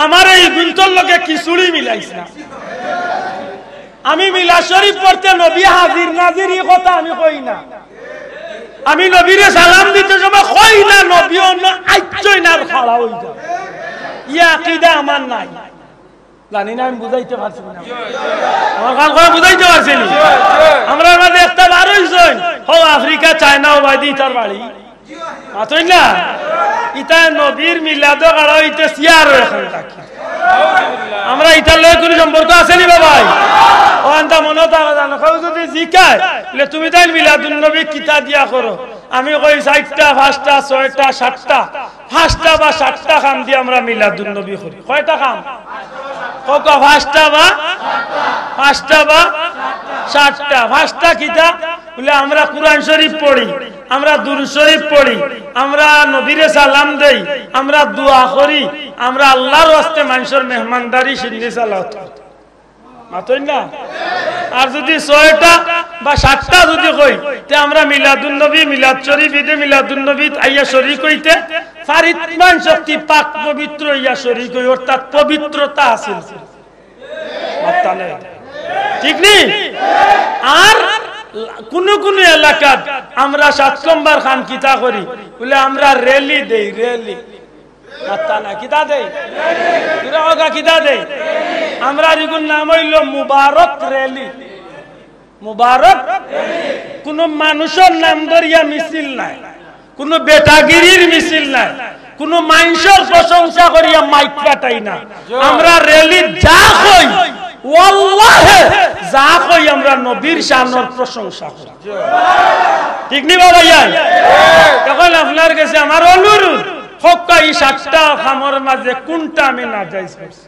আমারে ইগুইন্তর লগে খিচুড়ি মিলাইছ না। আমি মিলাদ শরীফ পড়তে নবী হাজির নাজির ই কথা আমি কই না। আমি নবীরে সালাম দিতে সময় কই না নবী অনো আইচ্ছইন আর খাড়া অই যাও। ই আকিদা আমার নাই। জানি না আমি বুঝাইতে পারছি না। আমার কান করে বুঝাইতে পারছি নি? আমরার মাঝে একটা বার অইছইন, হউ আফ্রিকা, চায়না, অউ বায়দি ইতার বাড়ি। মাতইন না? ইতা নবীর মিলাদো খাড়া অইতে চেয়ারো এখন থাকি। আমরা ইতার লগে কুনু সম্পর্ক আছে নি বাবাই? ও আনতা মনো থাকে জানো, কেউ যদি জিকায়, বলে, "তুমি তাইন মিলাদুন নবী কিতা দিয়া করো?" আমি কই, "চাইরটা, পাঁচটা, ছয়টা, সাতটা।" পাঁচটা বা সাতটা কাম দি আমরা মিলাদুন নবী করি। কয়টা কাম? কউক্কা, পাঁচটা বা, পাঁচটা বা সাতটা। পাঁচটা কিতা? বলে, আমরা কুরআন শরীফ পড়ি, আমরা দুরূদ শরীফ পড়ি, আমরা নবীরে সালাম দেই, আমরা দোয়া করি, আমরা আল্লাহর ওয়াস্তে মানষর মেহমানদারি, সিন্নি সালাওয়াত করি। মাতইন না? আর যদি ছয়টা বা সাতটা যদি কই, তে আমরা মিলাদুন নবী, মিলাদ শরীফ, ঈদে মিলাদুন নবীত আইয়া শরিক অইতে পারিত মান শক্তি পাক পবিত্র অইয়া শরিক অই, অর্থাৎ পবিত্রতা হাসিল। মাত্তা নাই। ঠিক নি? আর কুনু কুনু এলাকাত আমরা সাত নম্বর কাম কিতা করি, বলে আমরা র‍্যালি দেই, র‍্যালি। মাত্তা না, কিতা দেই? জুরে কউক্কা, কিতা দেই? আমরার ইগুর নাম অইলো মুবারক র‍্যালি। মুবারক। কুনু মানুষর নাম ধরিয়া মিছিল নায়, কুনু বেটাগিরির মিছিল নায়, কুনু মানষর প্রশংসা করিয়া মাইক ফাটাই না। আমরা র‍্যালি যা কই, ওয়াল্লাহে, যা কই আমরা নবীর শানর প্রশংসা করি। ঠিক নি বাবা ইয়ান? এখন আপনার গেছে আমার অনুরোধ, হক্কা ই সাতটা কামর মাঝে কোনটা আমি নাজাইজ করছি?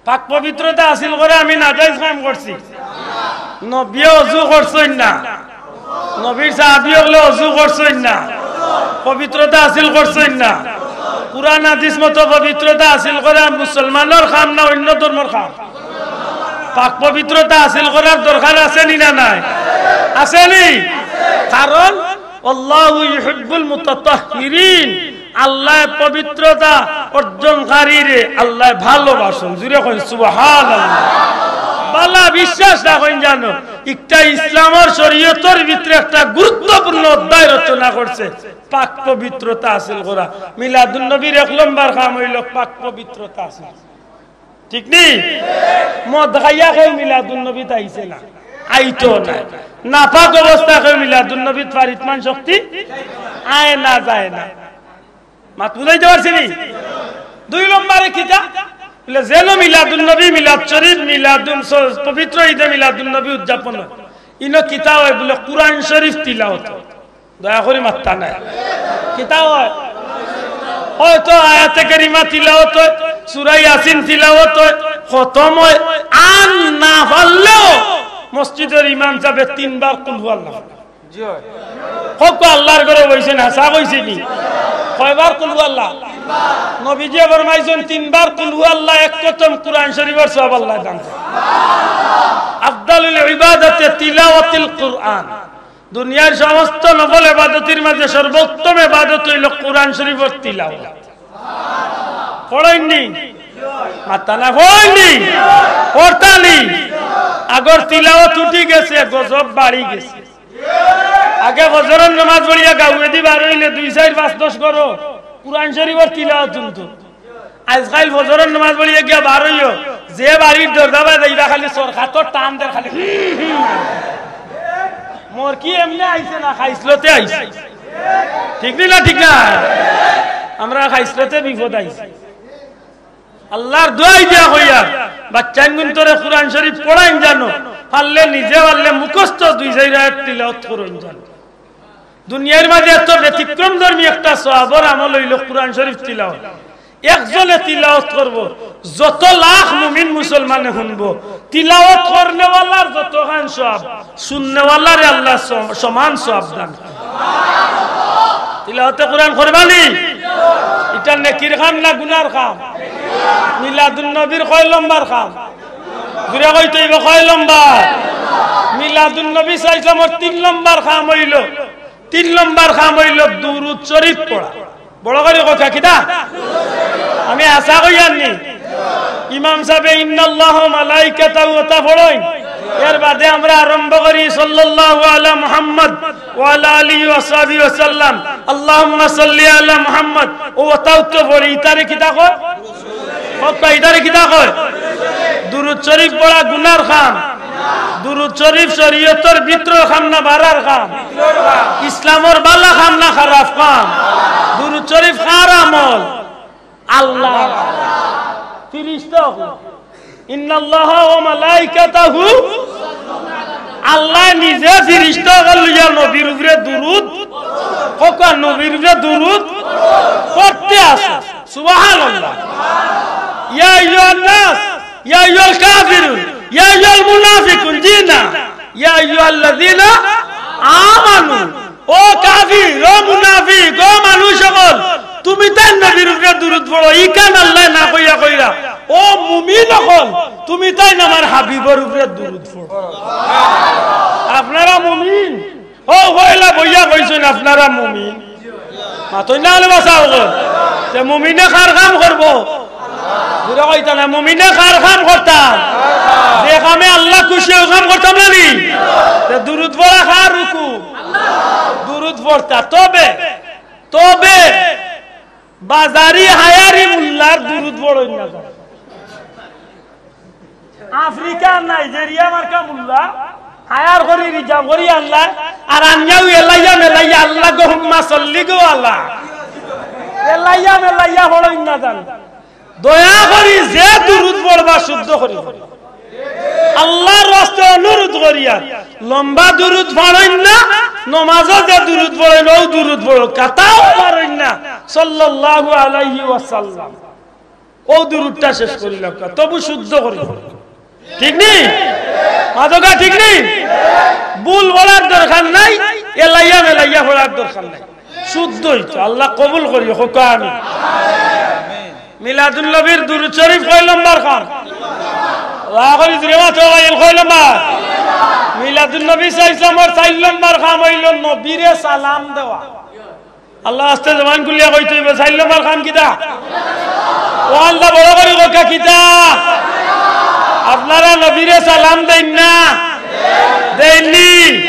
পাক পবিত্রতা হাসিল করা আমি নাজাইজ কাম করছি? নবীয়ে অজু করছইন না? নবীর সাহাবী অকলে অজু করছইন না? পবিত্রতা হাসিল করছইন না? কুরআন হাদিস মতো পবিত্রতা হাসিল করা মুসলমানর কাম না অন্য ধর্মর কাম? পাক পবিত্রতা হাসিল করার দরকার আছে নি না নাই? আছে নি? কারণ আল্লাহু ইউহিব্বুল মুতাতাহহিরিন, আল্লায় পবিত্রতা অর্জনকারীরে আল্লায় ভালোবাসইন। জুরে কইন সুবহানাল্লাহ। বালা বিশ্বাস রাখইন জানো, একটা ইসলামর শরীয়তর ভিতরে একটা গুরুত্বপূর্ণ অধ্যায় রচনা করছে পাক পবিত্রতা হাসিল করা। মিলাদুন নবীর এক নম্বর কাম অইলো পাক পবিত্রতা হাসিল। ঠিক নি? মদ খাইয়া কেউ মিলাদুন নবীত আইছে না, আইতো না। নাপাক অবস্থা কেউ মিলাদুন নবীত পারিত মান শক্তি আয় না, যায় না। মাত বুঝাইতে পারছি নি? দুই নম্বরে কিতা? বলে, যেন মিলাদুন নবী, মিলাদ শরীফ, মিলাদুন স-, পবিত্র ঈদে মিলাদুন নবী উদযাপন হয়। ইনো কিতা হয়? বলে, কুরআন শরীফ তিলাওত। দয়া করি মাত্তা নাই। কিতা হয়? হয়তো আয়াতে কারিমা তিলাওত হয়, সূরা ইয়াসিন তিলাওত হয়, খতম হয়, আর না পারলেও মসজিদর ইমাম সাবে তিনবার কুল হু আল্লাহ। জি হয়। হক আল্লাহর ঘরে বইছে না, চা কইছে নি? কয়বার কুল হু আল্লাহ? নবীজি ফরমাইছইন, তিনবার কুল হু আল্লাহ, এক খতম কুরআন শরীফর সওয়াব আল্লায় দান করে। আফদালুল ইবাদাতে তিলাওয়াতুল কুরআন। দুনিয়ার সমস্ত নফল ইবাদতির মাঝে সর্বোত্তম ইবাদত অইলো কুরআন শরীফর তিলাওয়াত। পড়ইন নি? মাত্তা না, পড়ইন নি? পড়তা নি? আগর তিলাওয়াত উঠি গেছে, গজব বাড়ি গেছে। আগে ফজরর নামাজ পড়িয়া গাউয়েদি বার অইলে দুই, চাইর, পাঁচ, দশ ঘরো কুরআন শরীফর তিলাওয়াত হুনতো। আইজকাইল ফজরর নামাজ পড়িয়া গিয়া বার অইও, যে বাড়ির দরজা বায় যাইবা খালি সরকাতর টান দের খালি। মরকি এমনে আইছে না, খাইছলতে আইছে। ঠিক নি না? ঠিক না? আমরা খাইছলতে বিপদ আইছে। আল্লাহর দোয়াই দিয়া কইয়ার, বাচ্চাইনগুন্তরে কুরআন শরীফ পড়াইন জানো, পারলে নিজে পারলে মুখস্থ দুই চাইর আয়াত তিলাওয়াত করইন জানো। দুনিয়ার মাঝে এত ব্যতিক্রম ধর্মী একটা সওয়াবর আমল অইলো কুরআন শরীফ তিলাওয়াত। একজনে তিলাওয়াত করবো, যত লাখ মুমিন মুসলমানে হুনবো, তিলাওয়াত করনেওয়ালার যতখান সওয়াব, শুননেওয়ালারে আল্লায় সম-, সমান সওয়াব দান। তিলাওয়াতে কুরআন করবা নি? ইটা নেকির কাম না গুনার কাম? মিলাদুন নবীর কয় লম্বর কাম? জুরে কইতে অইবো, কয় লম্বর? মিলাদুন নবী সাল্লাল্লাহু আলাইহি ওয়াসাল্লামর তিন লম্বর কাম অইলো, তিন লম্বর কাম অইলো দুরুদ শরীফ পড়া। বড় করি কথা কিতা? আমি হাছা কইয়ার নি? ইমাম সাবে ইন্নাল্লাহা ওয়া মালাইকাতাহু অতা পড়ইন। এর বাদে আমরা আরম্ভ করি সাল্লাল্লাহু আলা মুহাম্মদ ওয়া আলা আলিহি ওয়া সাহবিহি ওয়া সাল্লাম। আল্লাহুম্মা সাল্লি আলা মুহাম্মদ। অতাউ তো পড়ি, ইতারে কিতা কয়? হক ভাই, ইতারে কিতা কয়? দুরুদ শরীফ পড়া গুনার কাম। দুরুদ শরীফ শরীয়তর ভিতরর কাম না বারার কাম? ইসলামর বালা কাম না খারাপ কাম? দুরুদ শরীফ কার আমল? আল্লাহ। ফিরিস্তা অকল। ইন্নাল্লাহা ওয়া মালাইকাতাহু। আল্লায় নিজে ফিরিস্তা অকল লইয়া নবীর উপরে দুরুদ, হক নবীর উপরে দুরুদ পড়তে আছে। সুবহানাল্লাহ। ইয়া আইয়ুহান নাস, ইয়া আইয়ুহাল কাফিরুন, ইয়া আইয়ুহাল মুনাফিকুন, জি না, ইয়া আইয়ুহাল্লাযিনা আমানু, ও কাফির, ও মুনাফিক, ও মানুষ অকল, তুমি তাইন নবীর উপরে দুরুদ পড়ো, ইখান আল্লায় না কইয়া কইরা, ও মুমিন অকল, তুমি তাইন আমার হাবিবর উপরে দুরুদ পড়ো। আপনারা মুমিন? ও পয়লা বইয়া কইছইন আপনারা মুমিন। মাতইন না অইলে বাঁচা অইবো। তে মুমিনে কার কাম করবো? জুরে কইতা না, মুমিনে কার কাম করতাম? যে কামে আল্লাহ খুশি, অউ কাম করতাম না নি? তে দুরুদ পড়া কার হুকুম? দুরুদ পড়তা। তবে, তবে বাজারি হায়ারি মুল্লার দুরুদ পড়ইন না। আফ্রিকা, নাইজেরিয়া মার্কা মুল্লা, হায়ার করি, রিজার্ভ করি আনলা, আর আনিয়াউ এলাইয়া মেলাইয়া, আল্লাহ গো হুম্মা সল্লি গো আলা। এলাইয়া মেলাইয়া পড়ইন না জানি। দয়া করি যে দুরুদ পড়বা শুদ্ধ করি। আল্লার ওয়াস্তে অনুরোধ করিয়ার, লম্বা দুরুদ পড়ইন না, নমাজো যে দুরুদ পড়ইন, অউ দুরুদ পড়ো, কাতাও পড়ইন না, সাল্লাল্লাহু আলাইহি ওয়াসাল্লাম। অউ দুরুদটা শেষ করিলাউক্কা, তবু শুদ্ধ করি। ঠিক নি? মাতকা ঠিক নি? ভুল পড়ার দরকার নাই, এলাইয়া মেলাইয়া পড়ার দরকার নাই। শুদ্ধই তো, আল্লাহ কবুল করি, কউক্কা আমিন। মিলাদুন নবীর দুরুদ শরীফ কয় লম্বর কাম? দয়া করি জুরে মাতো ভাই, কয় লম্বর? মিলাদুন নবী সাল্লাল্লাহু আলাইহি ওয়াসাল্লামর চাইর লম্বর কাম অইলো নবীরে সালাম দেওয়া। আল্লার ওয়াস্তে জবান খুলিয়া কইতে অইবো, চাইর লম্বর কাম কিতা? ও আল্লাহ, বড় করি কউক্কা কিতা? আপনারা নবীরে সালাম দেইন না? দেইন নি?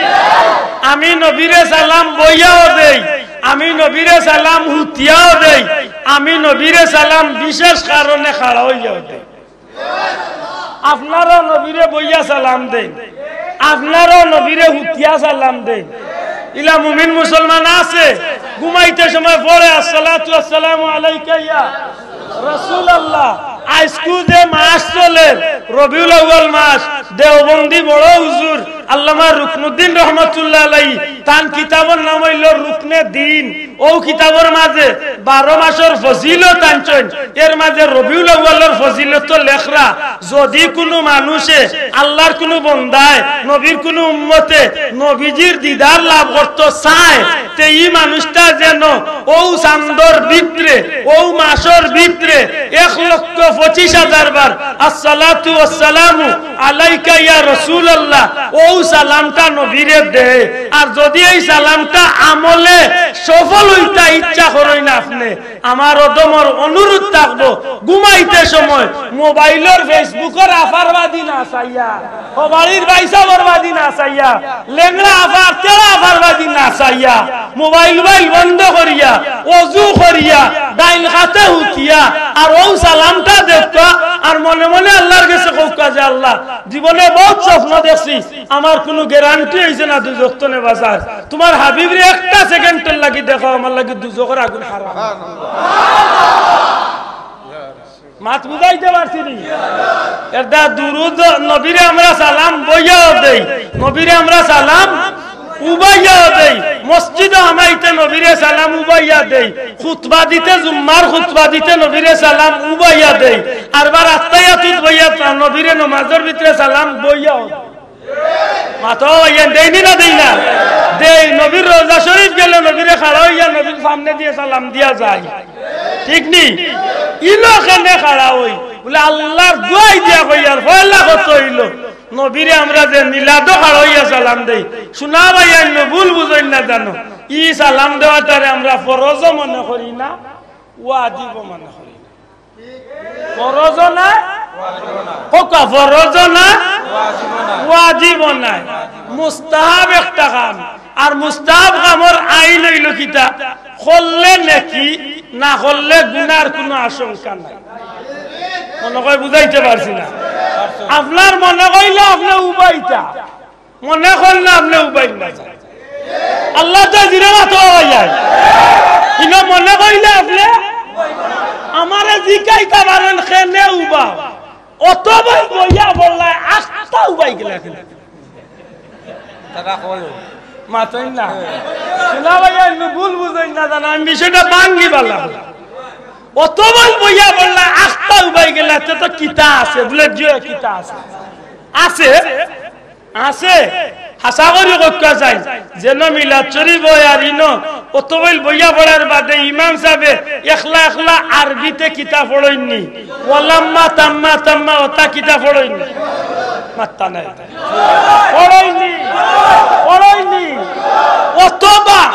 আমি নবীরে সালাম বইয়াও দেই, আমি নবীরে সালাম হুতিয়াও দেই, আমি নবীরে সালাম বিশেষ কারণে খাড়া অইয়াও দেই। আপনারাও নবীরে বইয়া সালাম দেইন, আপনারাও নবীরে হুতিয়া সালাম দেইন। ইলা মুমিন মুসলমান আছে, ঘুমাইতে সময় পড়ে, "আসসালাতু আসসালামু আলাইকা ইয়া রাসূলুল্লাহ।" আইজকু যে মাস চলের, রবিউল আউয়াল মাস, দেওবন্দি বড় হুজুর আল্লামা রুকনুদ্দিন রহমতুল্লাহ আলাইহি, তান কিতাবর নাম অইলো রুকনে দ্বীন। অউ কিতাবর মাঝে বারো মাসর ফজিলত আনছইন, এর মাঝে রবিউল আউয়ালর ফজিলত তো লেখরা। যদি কুনু মানুষে, আল্লার কুনু বন্দায়, নবীর কুনু উম্মতে নবীজির দিদার লাভ করতো চায়, তে ই মানুষটা যেন অউ চান্দর ভিতরে, অউ মাসর ভিতরে এক লক্ষ পঁচিশ হাজার বার আসসালাতু ওয়াসসালামু আলাইকা ইয়া রাসূলুল্লাহ, অউ সালামটা নবীরে দেয়। আর যদি এই সালামটা আমলে সফল অইতা ইচ্ছা করইন আপনে, আমার অধমর অনুরোধ থাকবো, ঘুমাইতে সময় মোবাইলর Facebook-অর আফার বাদি না চাইয়া, হবাড়ির বাইসাবর বাদি না চাইয়া, লেংড়া আফার, তেড়া আফার বাদি না চাইয়া, মোবাইল উবাইল বন্ধ করিয়া, অজু করিয়া, ডাইন কাতে হুতিয়া, আর অউ সালামটা দেউক্কা, আর মনে মনে আল্লার গেছে কউক্কা যে, "আল্লাহ, জীবনে বউত স্বপ্ন দেখছি, আমার কুনু গ্যারান্টি অইছে না দুজখ তনে বাচার। তুমার হাবিবরে একটা সেকেন্ডর লাগি দেখাও, আমার লাগি দুজখর আগুন হারাম।" মাত বুঝাইতে পারছি নি? এরদায় দুরুদ, নবীরে আমরা সালাম বইয়াও দেই, নবীরে আমরা সালাম উবাইয়াও দেই। মসজিদো হামাইতে নবীরে সালাম উবাইয়া দেই, খুতবা দিতে, জুম্মার খুতবা দিতে নবীরে সালাম উবাইয়া দেই। আরবার আত্তাহিয়াতুত বইয়া নবীরে নমাজর ভিতরে সালাম বইয়াও দেই। মাতো, ইয়ান দেইনি না দেই না? দেই। নবীর রওজা শরীফ গেলে নবীরে খাড়া অইয়া নবীর সামনে দিয়া সালাম দিয়া যাই। ঠিক নি? ইনো কেনে খাড়া অই? বুলে, "আল্লার দুয়াই দিয়া কইয়ার, পয়লা কথা অইলো, নবীরে আমরা যে মিলাদো খাড়া অইয়া সালাম দেই।" হুনা ভাইয়াইন, ভুল বুঝইন না জানো, ই সালাম দেওয়াটারে আমরা ফরজও মনে করি না, ওয়াজিবও মনে করি না। ফরজও নায়, কউক্কা ফরজও নায়, ওয়াজিবও নায়, মুস্তাহাব একটা কাম। আর মুস্তাহাব কামর আইন অইলো কিতা? করলে নেকি, না করলে গুনার কুনু আশঙ্কা নাই। মনে কয় বুঝাইতে পারছি না। আপনার মনে কইলে আপনে উবাইতা, মনে করলে আপনে উবাইন না। আল্লার দুয়াই জুরে মাতো ভাইয়াইন। ইনো মনে কইলে আপনে আমারে জিকাইতা পারইন, কেনে উবা? অত বই বইয়া বললায়, আখতা উবাই গেলা কেনে? তারা কয়। মাতইন না। হুনা ভাইয়াইন, ভুল বুঝইন না জানো, আমি বিষয়টা ভাঙ্গি বালা। অত বই বইয়া বললায়, আখতা উবাই গেলা, তে তো কিতা আছে? বুলে, "জি, কিতা আছে?" আছে? আছে? হাছা করি কউক্কা চাই। যেন মিলাদ শরীফ অয় আর ইনো অত বইল বইয়া পড়ার বাদে ইমাম সাবে একলা একলা আরবিতে কিতা পড়ইননি? ওয়ালাম্মা তাম্মা তাম্মা অতা কিতা পড়ইননি? মাত্তা নাই। পড়ইননি, পড়ইননি। অথবা,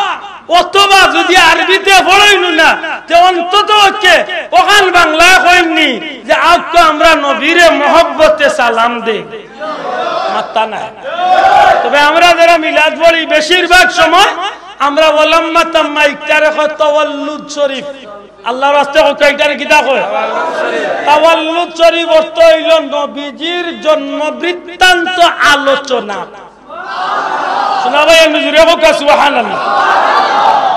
অথবা যুদি আরবিতে পড়ইনু না, তে অন্তত পক্ষে অখান বাংলায় কইননি যে, "আউক্কা আমরা নবীরে মহব্বতে সালাম দেই।" মাত্তা নাই। তবে আমরা যারা মিলাদ পড়ি, বেশিরভাগ সময় আমরা ওয়ালাম্মা তাম্মা ইকটারে কয় তাওয়াল্লুদ শরীফ। আল্লার ওয়াস্তে কউক্কা, ইকটারে কিতা কয়? তাওয়াল্লুদ শরীফ অর্থ অইলো নবীজির জন্ম বৃত্তান্ত আলোচনা। হুনা ভাই, আমি জুরে কউক্কা সুবহানাল্লাহ।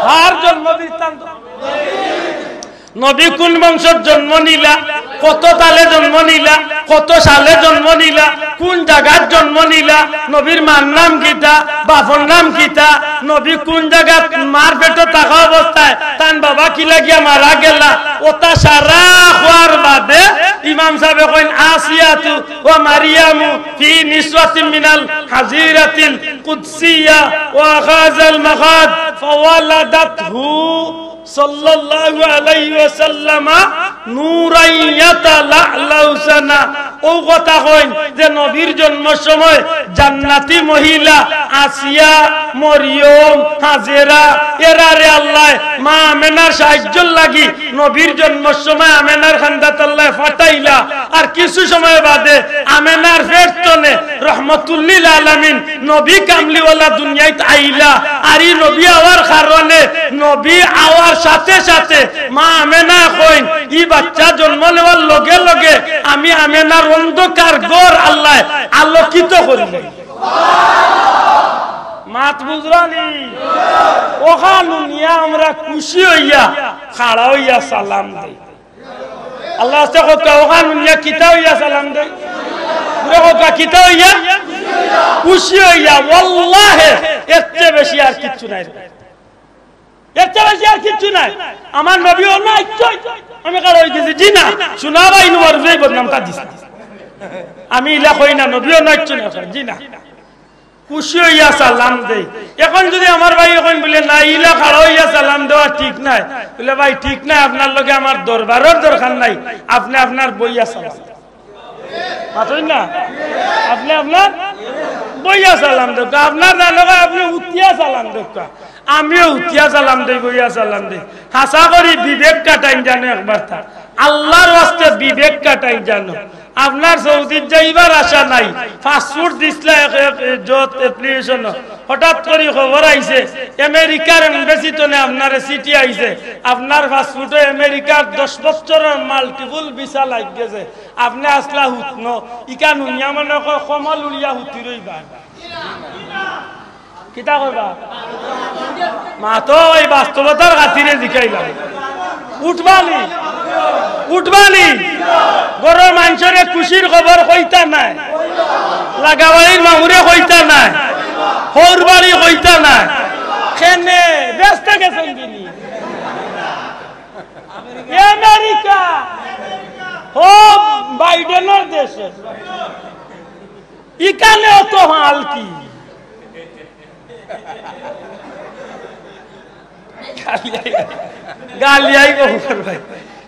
কার জন্ম বৃত্তান্ত? নবী কুন বংশত জন্ম নিলা, কত সালে জন্ম নিলা, কত সালে জন্ম নিলা, কুন জাগাত জন্ম নিলা, নবীর মার নাম কিতা, বাপর নাম কিতা, নবী কুন জাগাত মার পেটো থাকা অবস্থায় তান বাবা কিলাগিয়া মারা গেলা, অতা সারা কওয়ার বাদে ইমাম সাবে কইন, "আসিয়াতু ওয়া মারিয়ামু ফি নিসওয়াতিন মিনাল হাজিরাতিল কুদসিয়া ওয়া আখাযাল মাখাদ ফাওয়ালাদাতহু সাল্লাল্লাহু আলাইহি ওয়াসাল্লামা নূরান ইয়াতালাআলাউ সানা।" অউ কথা কইন যে নবীর জন্মর সময় জান্নাতি মহিলা আসিয়া, মরিয়ম, হাজেরা, এরারে আল্লায় মা আমেনার সাহায্যর লাগি নবীর জন্মর সময় আমেনার কান্দাত আল্লায় ফাটাইলা। আর কিছু সময় বাদে আমেনার পেট তনে রহমতুল্লিল আলামিন নবী কামলিওয়ালা দুনিয়াত আইলা। আর ই নবী আওয়ার কারণে, নবী আওয়ার সাথে সাথে মা আমেনা কইন, ই বাচ্চা জন্ম নেওয়ার লগে লগে আমি আমেনার অন্ধকার ঘর আল্লায় আলোকিত করিলাইন। মাত বুঝরানি? অখান হুনিয়া আমরা খুশি অইয়া খাড়া অইয়া সালাম দেই। আল্লার ওয়াস্তে কউক্কা, অখান হুনিয়া কিতা অইয়া সালাম দেই? জুরে কউক্কা, কিতা অইয়া? খুশি অইয়া। ওয়াল্লাহে, এর চেয়ে বেশি আর কিচ্ছু নাই রে। এর চেয়ে বেশি আর কিচ্ছু নাই। আমার নবী অনো আইছইন, আমি খাড়া অইগেছি। জি না, শুনা ভাই, নুয়ার যে বদনামটা দিস না। আমি ইলা কই না, নবী অনো আইছইন। জি না, খুশি অইয়া সালাম দেই। এখন যুদি আমার ভাই অখন বুলে, "না, ইলা খাড়া অইয়া সালাম দেওয়া ঠিক নায়," বুলে, "ভাই, ঠিক নায়, আপনার লগে আমার দরবারর দরকার নাই, আপনে আপনার বইয়া সালাম দেন।" মাতইন না? আপনে আপনার বইয়া সালাম দেউক্কা, আপনার জানো ভাই, আপনে উঠিয়া সালাম দেউক্কা, আমিও উঠিয়া সালাম দেই, বইয়া সালাম দেই। হাছা করি বিবেক খাটাইন জানো একবার তা, আল্লার ওয়াস্তে বিবেক খাটাইন জানো। আপনার সৌদিত যাইবার আশা নাই, পাসপোর্ট দিছলা এক, এক, এক জত অ্যাপ্লিকেশন, হঠাৎ করি খবর আইছে আমেরিকার এমবেসি তনে আপনারে চিঠি আইছে, আপনার পাসপোর্টো আমেরিকার দশ বছরর মাল্টিপল ভিসা লাগি গেছে, আপনে আছলা হুতনো, ইখান হুনিয়া মনে কয় কমল উড়িয়া হুতি রইবা। কিতা কইবা? মাতো, এই বাস্তবতার খাতিরে জিকাইলাম। উঠবানি? উঠবানি? ঘরর মানষরে খুশির খবর কইতা নায়, লাগাবাড়ির মামুরে কইতা নায়, হউর বাড়ি কইতা নায়। কেনে? বেহেস্তে গেছইন গিনি। আমেরিকা। ও বাইডেনর দেশে। ইখানে অত হাল কি? গালি আই-, গালি আইবো ভাই।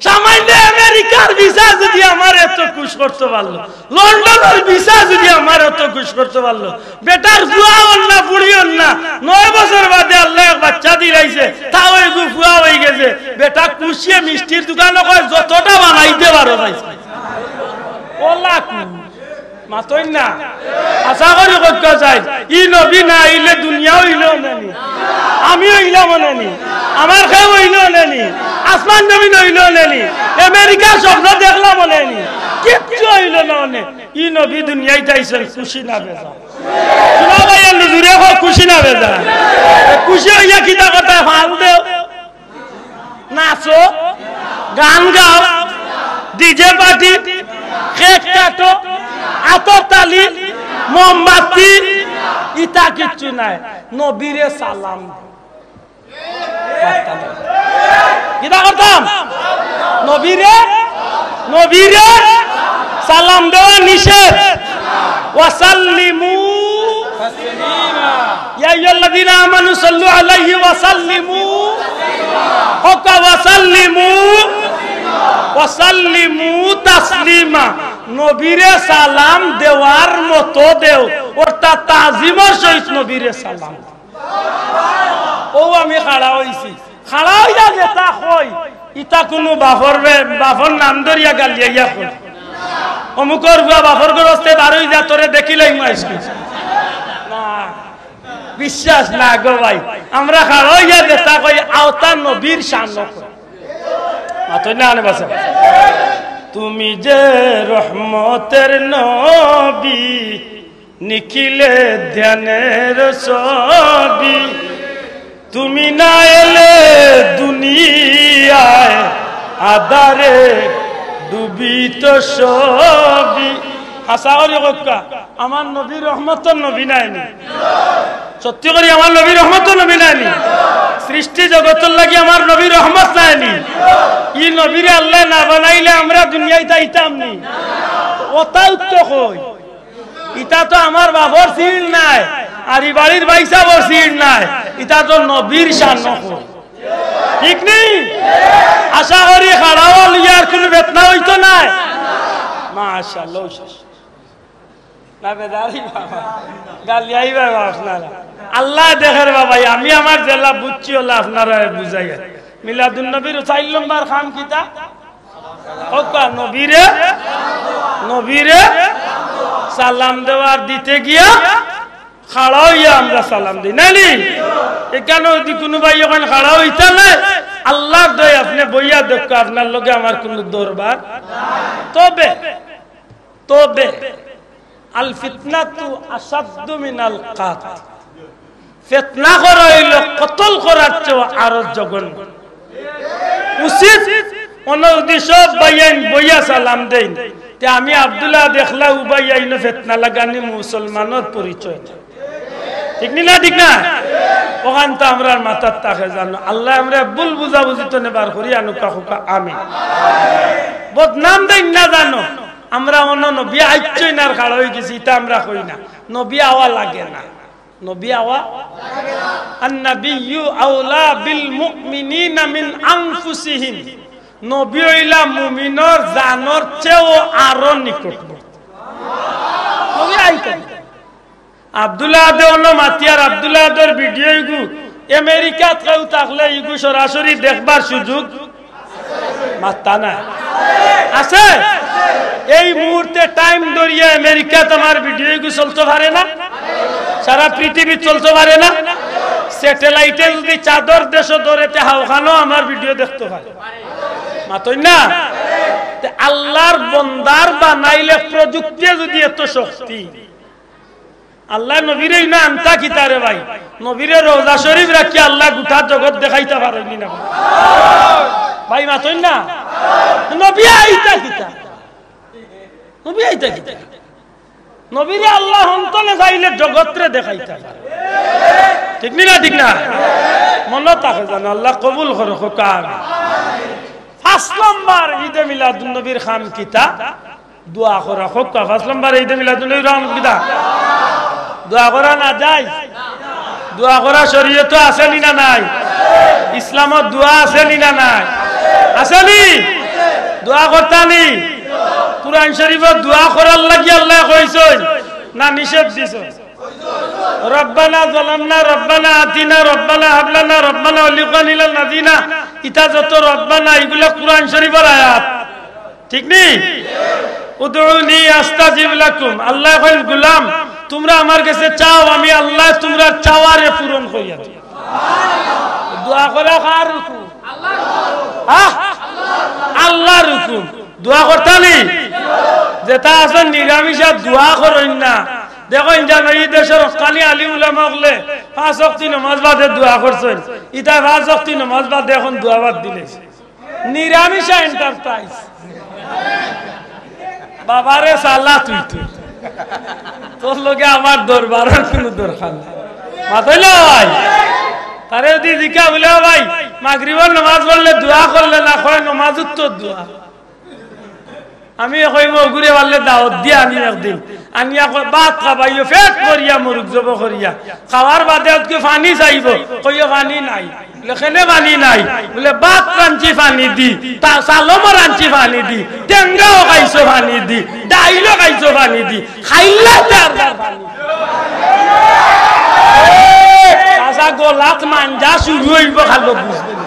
সামান্য আমেরিকার ভিসা যুদি আমার এত খুশ করতো পারলো, লন্ডনর ভিসা যুদি আমার এত খুশ করতো পারলো, বেটার ফুয়া অর না, ফুড়ি অর না, নয় বছর বাদে আল্লায় এক বাচ্চা দিলাইছে, তাও এগু ফুয়া অইগেছে, বেটা খুশিয়ে মিষ্টির দোকানো কয়, "যতটা বানাইতে পারো ভাই।" ওলা কু মাতইন না। হাছা করি কউক্কা চাই, ই নবী না আইলে দুনিয়া অইলো অনে নি, আমি অইলাম অনে নি, আমার কেউ অইলো অনে নি, আসমান জমিন অইলো অনে নি, আমেরিকার স্বপ্ন দেখলাম অনে নি, কিচ্ছু অইলো না অনে। ই নবী দুনিয়াত আইছইন, খুশি না বেজার? শুনা ভাই, এমনে জুরে কও, খুশি না বেজার? খুশি অইয়া কিতা করতায়, ফাল দেও। নাচো, গান গাও, ডিজে পার্টি, কেক কাটো, আতর তালি, মোমবাতি, ইতা কিচ্ছু নাই। নবীরে সালাম। কিতা করতাম? নবীরে, নবীরে সালাম দেওয়া নিষেধ। ওয়াসাল্লিমু ইয়া আইয়ুহাল্লাযীনা আমানু সাল্লু আলাইহি ওয়া সাল্লিমু। কউক্কা ওয়া সাল্লিমু, ওয়া সাল্লিমু তাসলিমা। নবীরে সালাম দেওয়ার মতো দেও, অর্থাৎ তাজিমর সহিত নবীরে সালাম। অউ আমি খাড়া অইছি। খাড়া অইয়া যেতা কই, ইতা কুনু বাপর বে-, বাপর নাম ধরিয়া গালিয়াইয়া কই। অমুকর ফুয়া বাপর ঘরস্তে বারই যা, তোরে দেখিলাইমু আইজকে। না, বিশ্বাস না গো ভাই। আমরা খাড়া অইয়া যেতা কই, অতা নবীর শানো কই। মাতইন না অনে বাসা। তুমি যে রহমতের নবী, নিখিলে ধ্যানের ছবি, তুমি না এলে দুনিয়ায় আধারে তুমি তো সবই। হাছা করি কউক্কা, আমার নবী রহমতর নবী নায়নি? সত্যি করি আমার নবী রহমতর নবী নায়নি? সৃষ্টি জগতর লাগি আমার নবী রহমত নায়নি? ই নবীরে আল্লায় না বানাইলে আমরা দুনিয়াত আইতাম নি? অতাউ তো কই। ইতা তো আমার বাফর সিল নায়, আর ই বাড়ির ভাইসাবর সিল নায়, ইতা তো নবীর শান। ঠিক নি? আশা করি খাড়াও লইয়া আর কুনু ফিতনা অইতো নায়। মাশাআল্লাহ। না বেদারি বাবা, গালিয়াই বাবা আপনারা। আল্লায় দেখের বাবা, আমি আমার যেলা বুঝছি অলা আপনারারে বুঝাইয়ার। মিলাদুন নবীর চাইর নম্বর কাম কিতা? কউক্কা, নবীরে, নবীরে সালাম দেওয়ার দিতে গিয়া খাড়া অইয়া আমরা সালাম দেই, নায়নি? ইখানো যুদি কুনু ভাই অখান খাড়া অইতা নায়, আল্লার দোয়াই আপনে বইয়া দেখউক্কা, আপনার লগে আমার কুনু দরবার। তবে, তবে, আল ফিতনাতু আশাদ্দু মিনাল কাতল। ফিতনা করা অইলো কতল করার চেয়ে আরো জঘন্য। উচিত, অনো যুদি সব ভাইয়াইন বইয়া সালাম দেইন, তে আমি আব্দুল্লাহ দেখলা উবাইয়া ইনো ফিতনা লাগানি মুসলমানর পরিচয়। ঠিক নি না, ঠিক না? অখান তো আমরার মাথাত থাকে জানো। আল্লায় আমরারে ভুল বুঝাবুঝি তনে বার করি আনুক্কা কউক্কা, আমিন। বদনাম দেইন না জানো, আমরা অনো নবী আইচ্ছইন আর খাড়া অইগেছি, ইতা আমরা কই না। নবী আওয়া লাগে না। নবী আওয়া, আন-নাবিয়্যু আওলা বিল মুমিনিনা মিন আনফুসিহিম। নবী অইলা মুমিনর জানর চেয়েও আরো নিকটবর্তী। নবী আইতা। আব্দুল্লাহ আদে অনো মাতিয়ার, আব্দুল্লাহ আদর ভিডিও ইগু আমেরিকাত কেউ থাকলে ইগু সরাসরি দেখবার সুযোগ মাত্তা নাই। আছে? এই মুহূর্তে টাইম ধরিয়া আমেরিকাত আমার ভিডিও ইগু চলতো পারে না? সারা পৃথিবীত চলতো পারে না? স্যাটেলাইটে যুদি চাঁদর দেশো ধরে, তে হাওখানো আমার ভিডিও দেখতো পারে। মাতইন না? তে আল্লার বন্দার বানাইলে প্রযুক্তিয়ে যুদি এত শক্তি, আল্লায় নবীরে ইনো আনতা কিতা রে ভাই? নবীরে রওজা শরীফ রাখিয়া আল্লায় গুটা জগত দেখাইতা পারইন নি না? ভাই মাতইন না? নবী আইতা কিতা? নবী আইতা কিতা? নবীরে আল্লায় হন্তনে চাইলে জগতরে দেখাইতা পারে। ঠিক নি না? ঠিক না? মনো থাকে জানো, আল্লায় কবুল করো, কউক্কা আমিন। পাঁচ নম্বর ইদে মিলাদুন নবীর কাম কিতা? দোয়া করা। কউক্কা, পাঁচ নম্বর ইদে মিলাদুন নবীর কাম কিতা? দোয়া করা না যায়? দোয়া করা শরীয়তো আছে নি না নাই? ইসলামত দোয়া আছে নি না নাই? আছে নি? দোয়া করতা নি? কুরআন শরীফো দোয়া করার লাগি আল্লায় কইছইন না নিষেধ দিছইন? রব্বানা যালামনা, রব্বানা আতিনা, রব্বানা হাবলানা, রব্বানা ওয়ালিকানিলাল নাজিনা। ইতা যত রব্বানা, ইগুলা কুরআন শরীফর আয়াত। ঠিক নি? উদউনি আস্তাজিব লাকুম। আল্লায় কইন, "গোলাম, তুমরা আমার গেছে চাও, আমি আল্লায় তুমরার চাওয়ারে পূরণ করিয়া দিমু।" দোয়া করা কার হুকুম? হ্যাঁ? আল্লার হুকুম। দোয়া করতা নি? যেতা আছে নিরামিষা দোয়া করইন না। দেখইন জানো, ই দেশর হক্কানি আলিম উলামা অকলে পাঁচ ওয়াক্ত নমাজ বাদে দোয়া করছইন। ইতা পাঁচ ওয়াক্ত নমাজ বাদে অখন দোয়া বাদ দিলে। নিরামিষা এন্টারপ্রাইজ। বাবারে সালা তুই তো। তোর লগে আমার দরবারর কুনু দরকার নাই। মাতইন না ভাই। তারে যুদি জিকা বুলে, "ও ভাই, মাগরিবর নমাজ পড়লে দোয়া করলে না?" কয়, "নমাজ উত্তর দোয়া।" আমি কইমু, "ওগুরে পারলে দাওয়াত দিয়া আনিও একদিন।" আনিয়া কয়, "ভাত খাবাইও, পেট ভরিয়া, মুরুগ জবো করিয়া। খাওয়ার বাদে অতকে পানি চাইবো।" কইও, "পানি নাই।" বুলে, "কেনে পানি নাই?" বুলে, "ভাত রানছি পানি দি, তা চালমও রানছি পানি দি, টেংরাও খাইছো পানি দি, ডাইলও খাইছো পানি দি, খাইলে তার পানি।" আচ্ছা, গলাত মাঞ্জা শুরু অইবো, খালো বুঝবে না।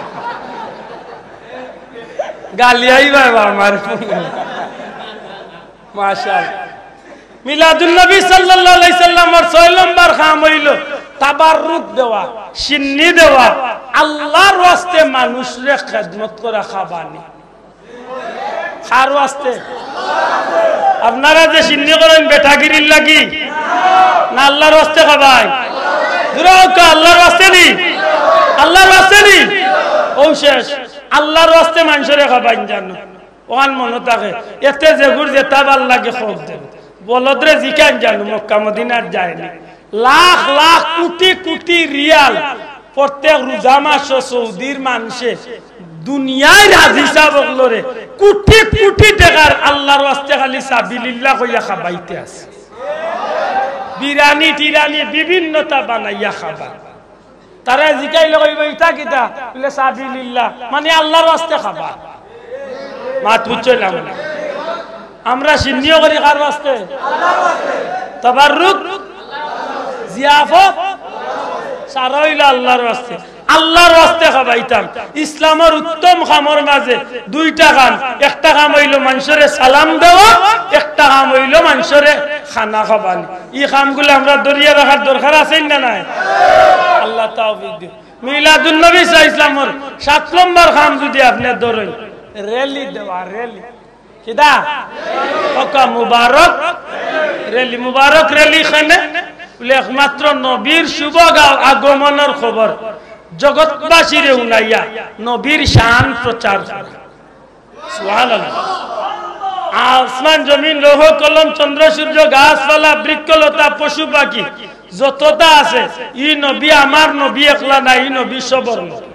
গালি আইবা এবার আমার। মাশাআল্লাহ। মিলাদুন নবী সাল্লাল্লাহু আলাইহি সাল্লামর ছয় নম্বর কাম অইলো তাবাররুক দেওয়া, শিন্নি দেওয়া, আল্লার ওয়াস্তে মানুষরে খেদমত করা, খাবানি। কার ওয়াস্তে? আপনারা যে শিন্নি করইন বেটাগিরির লাগি, না আল্লার ওয়াস্তে খাবাইন? জুরে কউক্কা, আল্লার ওয়াস্তে নি? আল্লার ওয়াস্তে নি? অউ শেষ। আল্লার ওয়াস্তে মানষরে খাবাইন জানো। অখান মনো থাকে। এতে যেগুর যেটা ভালা লাগে কউক দেন। বলদরে জিকাইন জানো মক্কা মদিনাত যায়নি, লাখ লাখ কুটি কুটি রিয়াল প্রত্যেক রোজা মাসো সৌদির মানষে দুনিয়ার হাজি সাব অকলরে কুটি কুটি টেকার আল্লার ওয়াস্তে খালি সাবিলিল্লাহ কইয়া খাবাইতে আছে। বিরানি টিরানি বিভিন্নতা বানাইয়া খাবার। তারা জিকাইলে কইবো, "ইটা কিতা?" বলে, "সাবিলিল্লাহ, মানে আল্লার ওয়াস্তে খাবার।" মাত বুঝছইন না? আমরা শিন্নিও করি কার ওয়াস্তে? তাবাররুক, জিয়াফত, সারা অইলো আল্লার ওয়াস্তে। আল্লার ওয়াস্তে খাবাইতাম। ইসলামর উত্তম কামর মাঝে দুইটা কাম, একটা কাম অইলো মানষরে সালাম দেওয়া, একটা কাম অইলো মানষরে খানা খাবানি। ই কামগুলা আমরা ধরিয়া রাখার দরকার আছে না নাই? আল্লায় তৌফিক দিউক। মিলাদুন নবী সাল্লাল্লাহু আলাইহি ওয়াসাল্লামর সাত নম্বর কাম যুদি আপনে ধরইন, র‍্যালি দেওয়া, র‍্যালি। কিতা? কউক্কা মুবারক র‍্যালি। মুবারক র‍্যালি কেনে? বলে একমাত্র নবীর শুভ আগা-, আগমনর খবর জগৎবাসীরে হুনাইয়া নবীর শান প্রচার করা। সুবহানাল্লাহ। আসমান জমিন, লৌহ কলম, চন্দ্র সূর্য, গাছপালা, বৃক্ষলতা, পশু পাখি যততা আছে, ই নবী আমার নবী একলা না, ই নবী সবর নবী।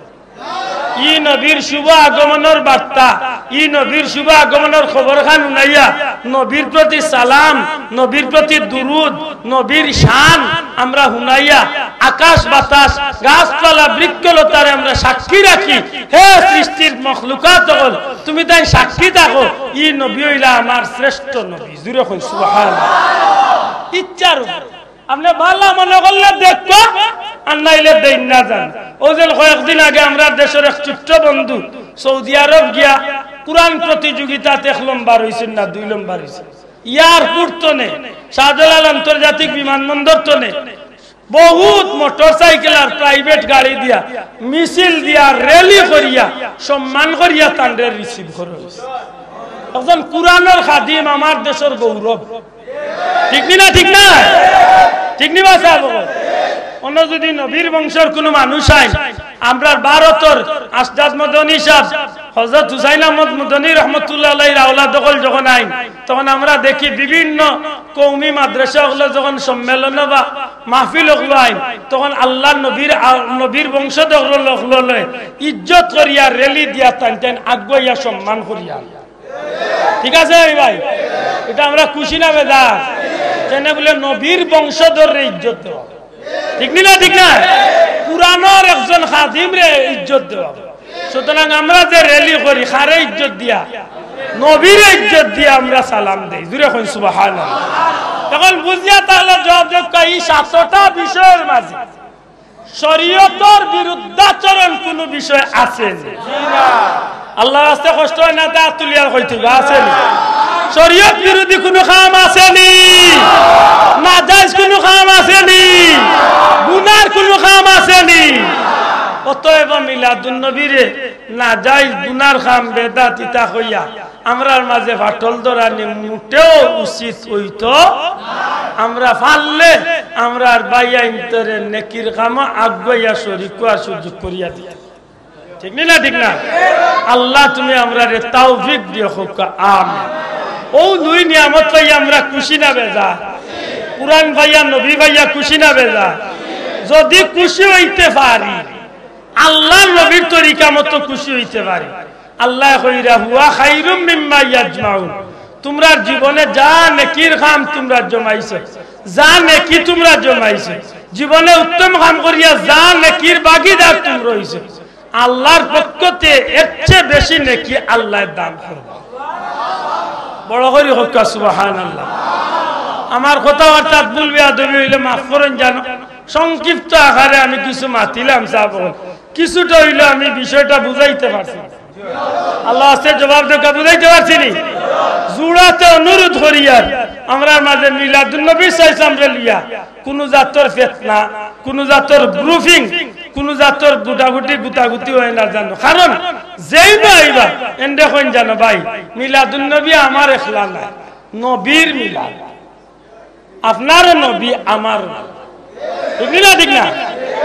ই নবীর শুভ আগমনর বার্তা, ই নবীর শুভ আগমনর খবর খান হুনাইয়া, নবীর প্রতি সালাম, নবীর প্রতি দুরুদ, নবীর শান আমরা হুনাইয়া, আকাশ বাতাস, গাছপালা, বৃক্ষলতারে আমরা সাক্ষী রাখি, হে সৃষ্টির মখলুকাত অকল, তুমি তাইন সাক্ষী থাকো, ই নবী অইলা আমার শ্রেষ্ঠ নবী। জুরে কইন সুবহানাল্লাহ। ইচ্ছার উপরে। আপনে ভালা মনে করলে দেখবা, আর নাইলে দেইন না যান। অউ যে কয়েকদিন আগে আমরার দেশর এক ছোট্ট বন্ধু সৌদি আরব গিয়া কোরআন প্রতিযোগিতাত এক নম্বর অইছইন না দুই নম্বর অইছইন। এয়ারপোর্ট তনে, শাহজালাল আন্তর্জাতিক বিমানবন্দর তনে বহুত মোটরসাইকেল আর প্রাইভেট গাড়ি দিয়া, মিছিল দিয়া, র‍্যালি করিয়া, সম্মান করিয়া তানরে রিসিভ করা অইছে। একজন কোরআনর খাদিম, আমার দেশর গৌরব। ঠিক নি না? ঠিক না? ঠিক নি বা সাব? অনো যুদি নবীর বংশর কুনু মানুষ আইন, আমরার ভারতর আশদাদ মদনী সাব, হযরত হুসাইন আহমদ মদনী রহমতুল্লাহ আলাইহির আওলাদ অকল যখন আইন, তখন আমরা দেখি বিভিন্ন কওমি মাদ্রাসা অকল যখন সম্মেলন বা মাহফিল অকল আইন, তখন আল্লার নবীর আ-, নবীর বংশধর অকলরে ইজ্জত করিয়া র‍্যালি দিয়া তাইন তাইন আগুয়াইয়া সম্মান করিয়া। ঠিক আছে নি ভাই? ইটা আমরা খুশি না বেজার? কেনে বলে নবীর বংশধররে ইজ্জত দেওয়া। ঠিক নি না? ঠিক না? কোরআনর একজন খাদিমরে ইজ্জত দেওয়া। সুতরাং আমরা যে র‍্যালি করি, কারে ইজ্জত দিয়া? নবীরে ইজ্জত দিয়া আমরা সালাম দেই। জুরে কইন সুবহানাল্লাহ। অখন বুঝিয়া তাইলে জবাব দেউক্কা, ই সাতটা বিষয়র মাঝে শরীয়তর বিরুদ্ধাচরণ কুনু বিষয় আছে নি? আল্লার ওয়াস্তে কষ্ট অয় না, তে আত তুলিয়া কইতা অইবো, আছে নি? শরীয়ত বিরোধী কুনু কাম আছে নি? নাজায়েজ কুনু কাম আছে নি? গুনার কুনু কাম আছে নি? অতএব মিলাদুন নবীরে নাজায়েজ, গুনার কাম, বেদাত ইতা কইয়া আমরার মাঝে ফাটল ধরানি মোটেও উচিত অইতো। আমরা পারলে আমরার ভাইয়াইন্তরে নেকির কামো আগুয়াইয়া শরিক অওয়ার সুযোগ করিয়া দিতা। ঠিক নি না? ঠিক না? আল্লাহ তুমি আমরারে তৌফিক দিও, কউক্কা আমিন। অউ দুই নিয়ামত পাইয়া আমরা খুশি না বেজার? কোরআন পাইয়া, নবী পাইয়া খুশি না বেজার? যুদি খুশি অইতে পারি, আল্লার নবীর তরিকা মতো খুশি অইতে পারি, আল্লায় কইরা, "হুয়া খাইরুম মিম্মা ইয়াজমাউন।" তুমরার জীবনে যা নেকির কাম তুমরা জমাইছো, যা নেকি তুমরা জমাইছো, জীবনে উত্তম কাম করিয়া যা নেকির ভাগিদার তুমরা অইছো, আল্লার পক্ষ থে এর চেয়ে বেশি নেকি আল্লায় দান করবা। বড় করি কউক্কা সুবহানাল্লাহ। আমার কথাবার্তাত ভুল বেয়াদবি অইলে মাফ করইন জানো। সংক্ষিপ্ত আকারে আমি কিছু মাতিলাম, সাব অকল, কিছুটা অইলেও আমি বিষয়টা বুঝাইতে পারছি। আল্লার ওয়াস্তে জবাব দেউক্কা, বুঝাইতে পারছি নি? জুড়াতে অনুরোধ করিয়ার, আমরার মাঝে মিলাদুন নবী সাল্লাল্লাহু আলাইহি ওয়াসাল্লামরে লইয়া কুনু জাতর ফিতনা, কুনু জাতর গ্রুপিং, কুনু জাতর গুটাগুটি গুতাগুতি অয় না জানো। কারণ যেইবা আইবা, এনরে কইন জানো, "ভাই, মিলাদুন নবী আমার একলা নায়, নবীর মিলাদ।" আপনারও নবী, আমারও নবী। ঠিক নি না? ঠিক না?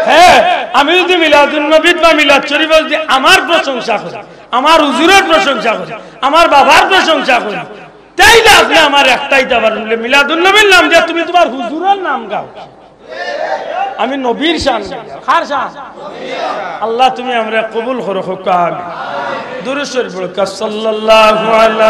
হ্যাঁ, আমি যুদি মিলাদুন নবীত বা মিলাদ শরিফো যুদি আমার প্রশংসা করি, আমার হুজুরের প্রশংসা করি, আমার বাবার প্রশংসা করি, তাইলে আপনে আমার একটাই দাবার মিলে মিলাদুন নবীর নাম দিয়া তুমি তুমার হুজুরের নাম গাও। আমি নবীর শান গাই। কার শান? আল্লাহ, তুমি আমরারে কবুল করো, কউক্কা আমিন। দুরূদ শরীফ পড়উক্কা, সাল্লাল্লাহু আলা